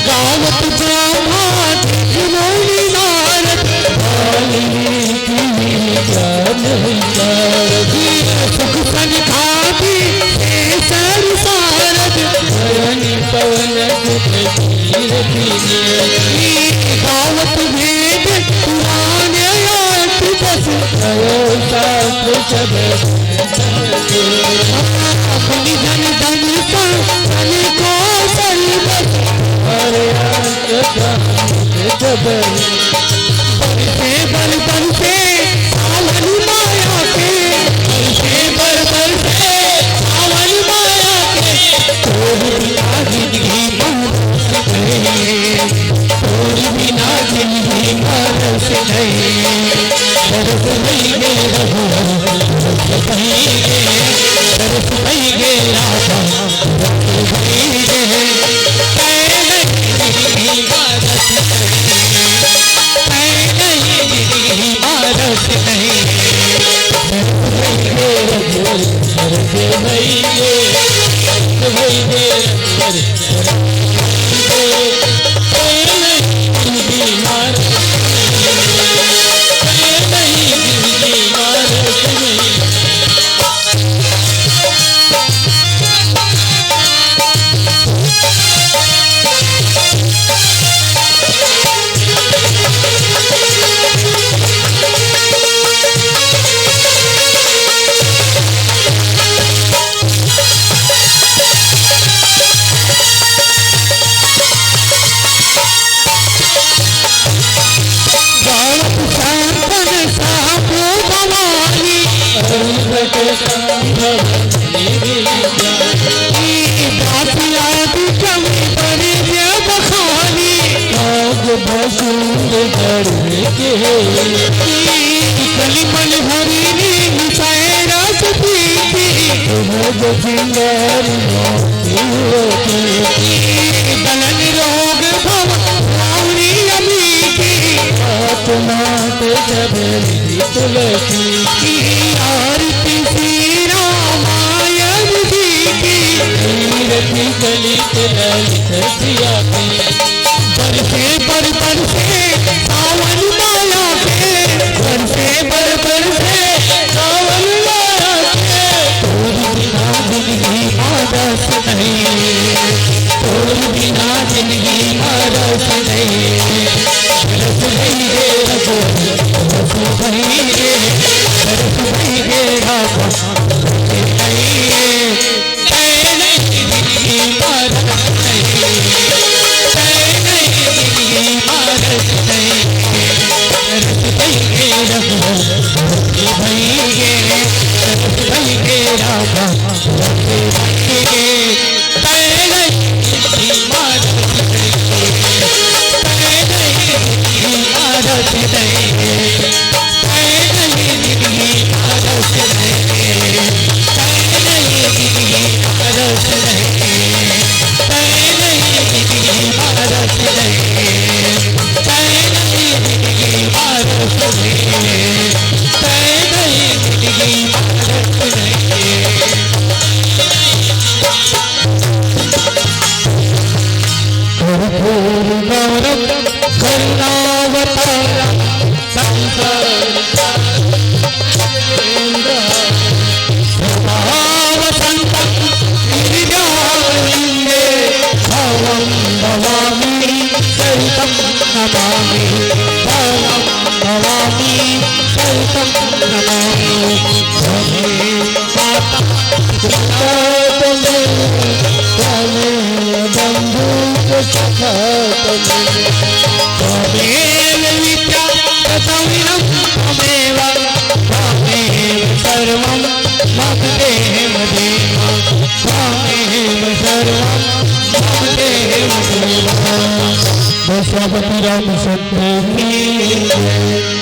गावत ब्रह्मा विष्णु नारद, वाल्मीकि ज्ञान सारद। सुख संघाती शेष सारद, धरणी पवन सुत कीरति। गावत वेद पुराण अष्ट दस, कहो शास्त्र सब। मुनि जन धन सा धन को सर्वस। हरे अंत बरसे बल बरसे सावन माया के, बरसे बल बरसे सावन माया के। तोर बिना जिंदगी मानस नहीं, तोर बिना जिंदगी मानस नहीं। दरस भई गे रघुवर, दरस भई गे, दरस भई गे राधा, दरस भई गे। तै नहीं जिंदगी मानस नहीं, तै नहीं जिंदगी मानस नहीं। दरस भई गे रघुवर, दरस भई गे, दरस भई गे रघुवर। गावत शंकर साबो भवानी, अरुण के संभव मेरी जान। दास आदि कवि बरे जय बखानी। चूंद गढ़ के कलिमल हरी नीम सायरस पीती, तुहर सिंगार मोती। बलन रोग भव रावणी अमीती, आत्मा ते जब तुलसी की। आरती श्री रामायण जी की, कीरति कलित ललित जिया की। बरसे बर बरसे सावन माया के, बरसे बर बरसे सावन माया के। तोर बिना जिंदगी मा रस नहीं, तोर बिना जिंदगी मा रस नहीं। रस नहीं रे रघुवर, रस नहीं रे, रस नहीं रे राघव, रस नहीं रे। कर्पूर गौरम करुणावतारम संसार सदा वसंतम गिरिजालिंगे भावम भवामी सहितम नमामि, भावम भवामी सहितम नमामि। त्वमेव माता पिता त्वमेव, त्वमेव बंधु च सखा त्वमेव। त्वमेव विद्या च द्रविणं त्वमेव, त्वमेव सर्वं मम देव देव। त्वमेव सर्वं मम देव देव। बोल श्रीपति रामचंद्र की जय।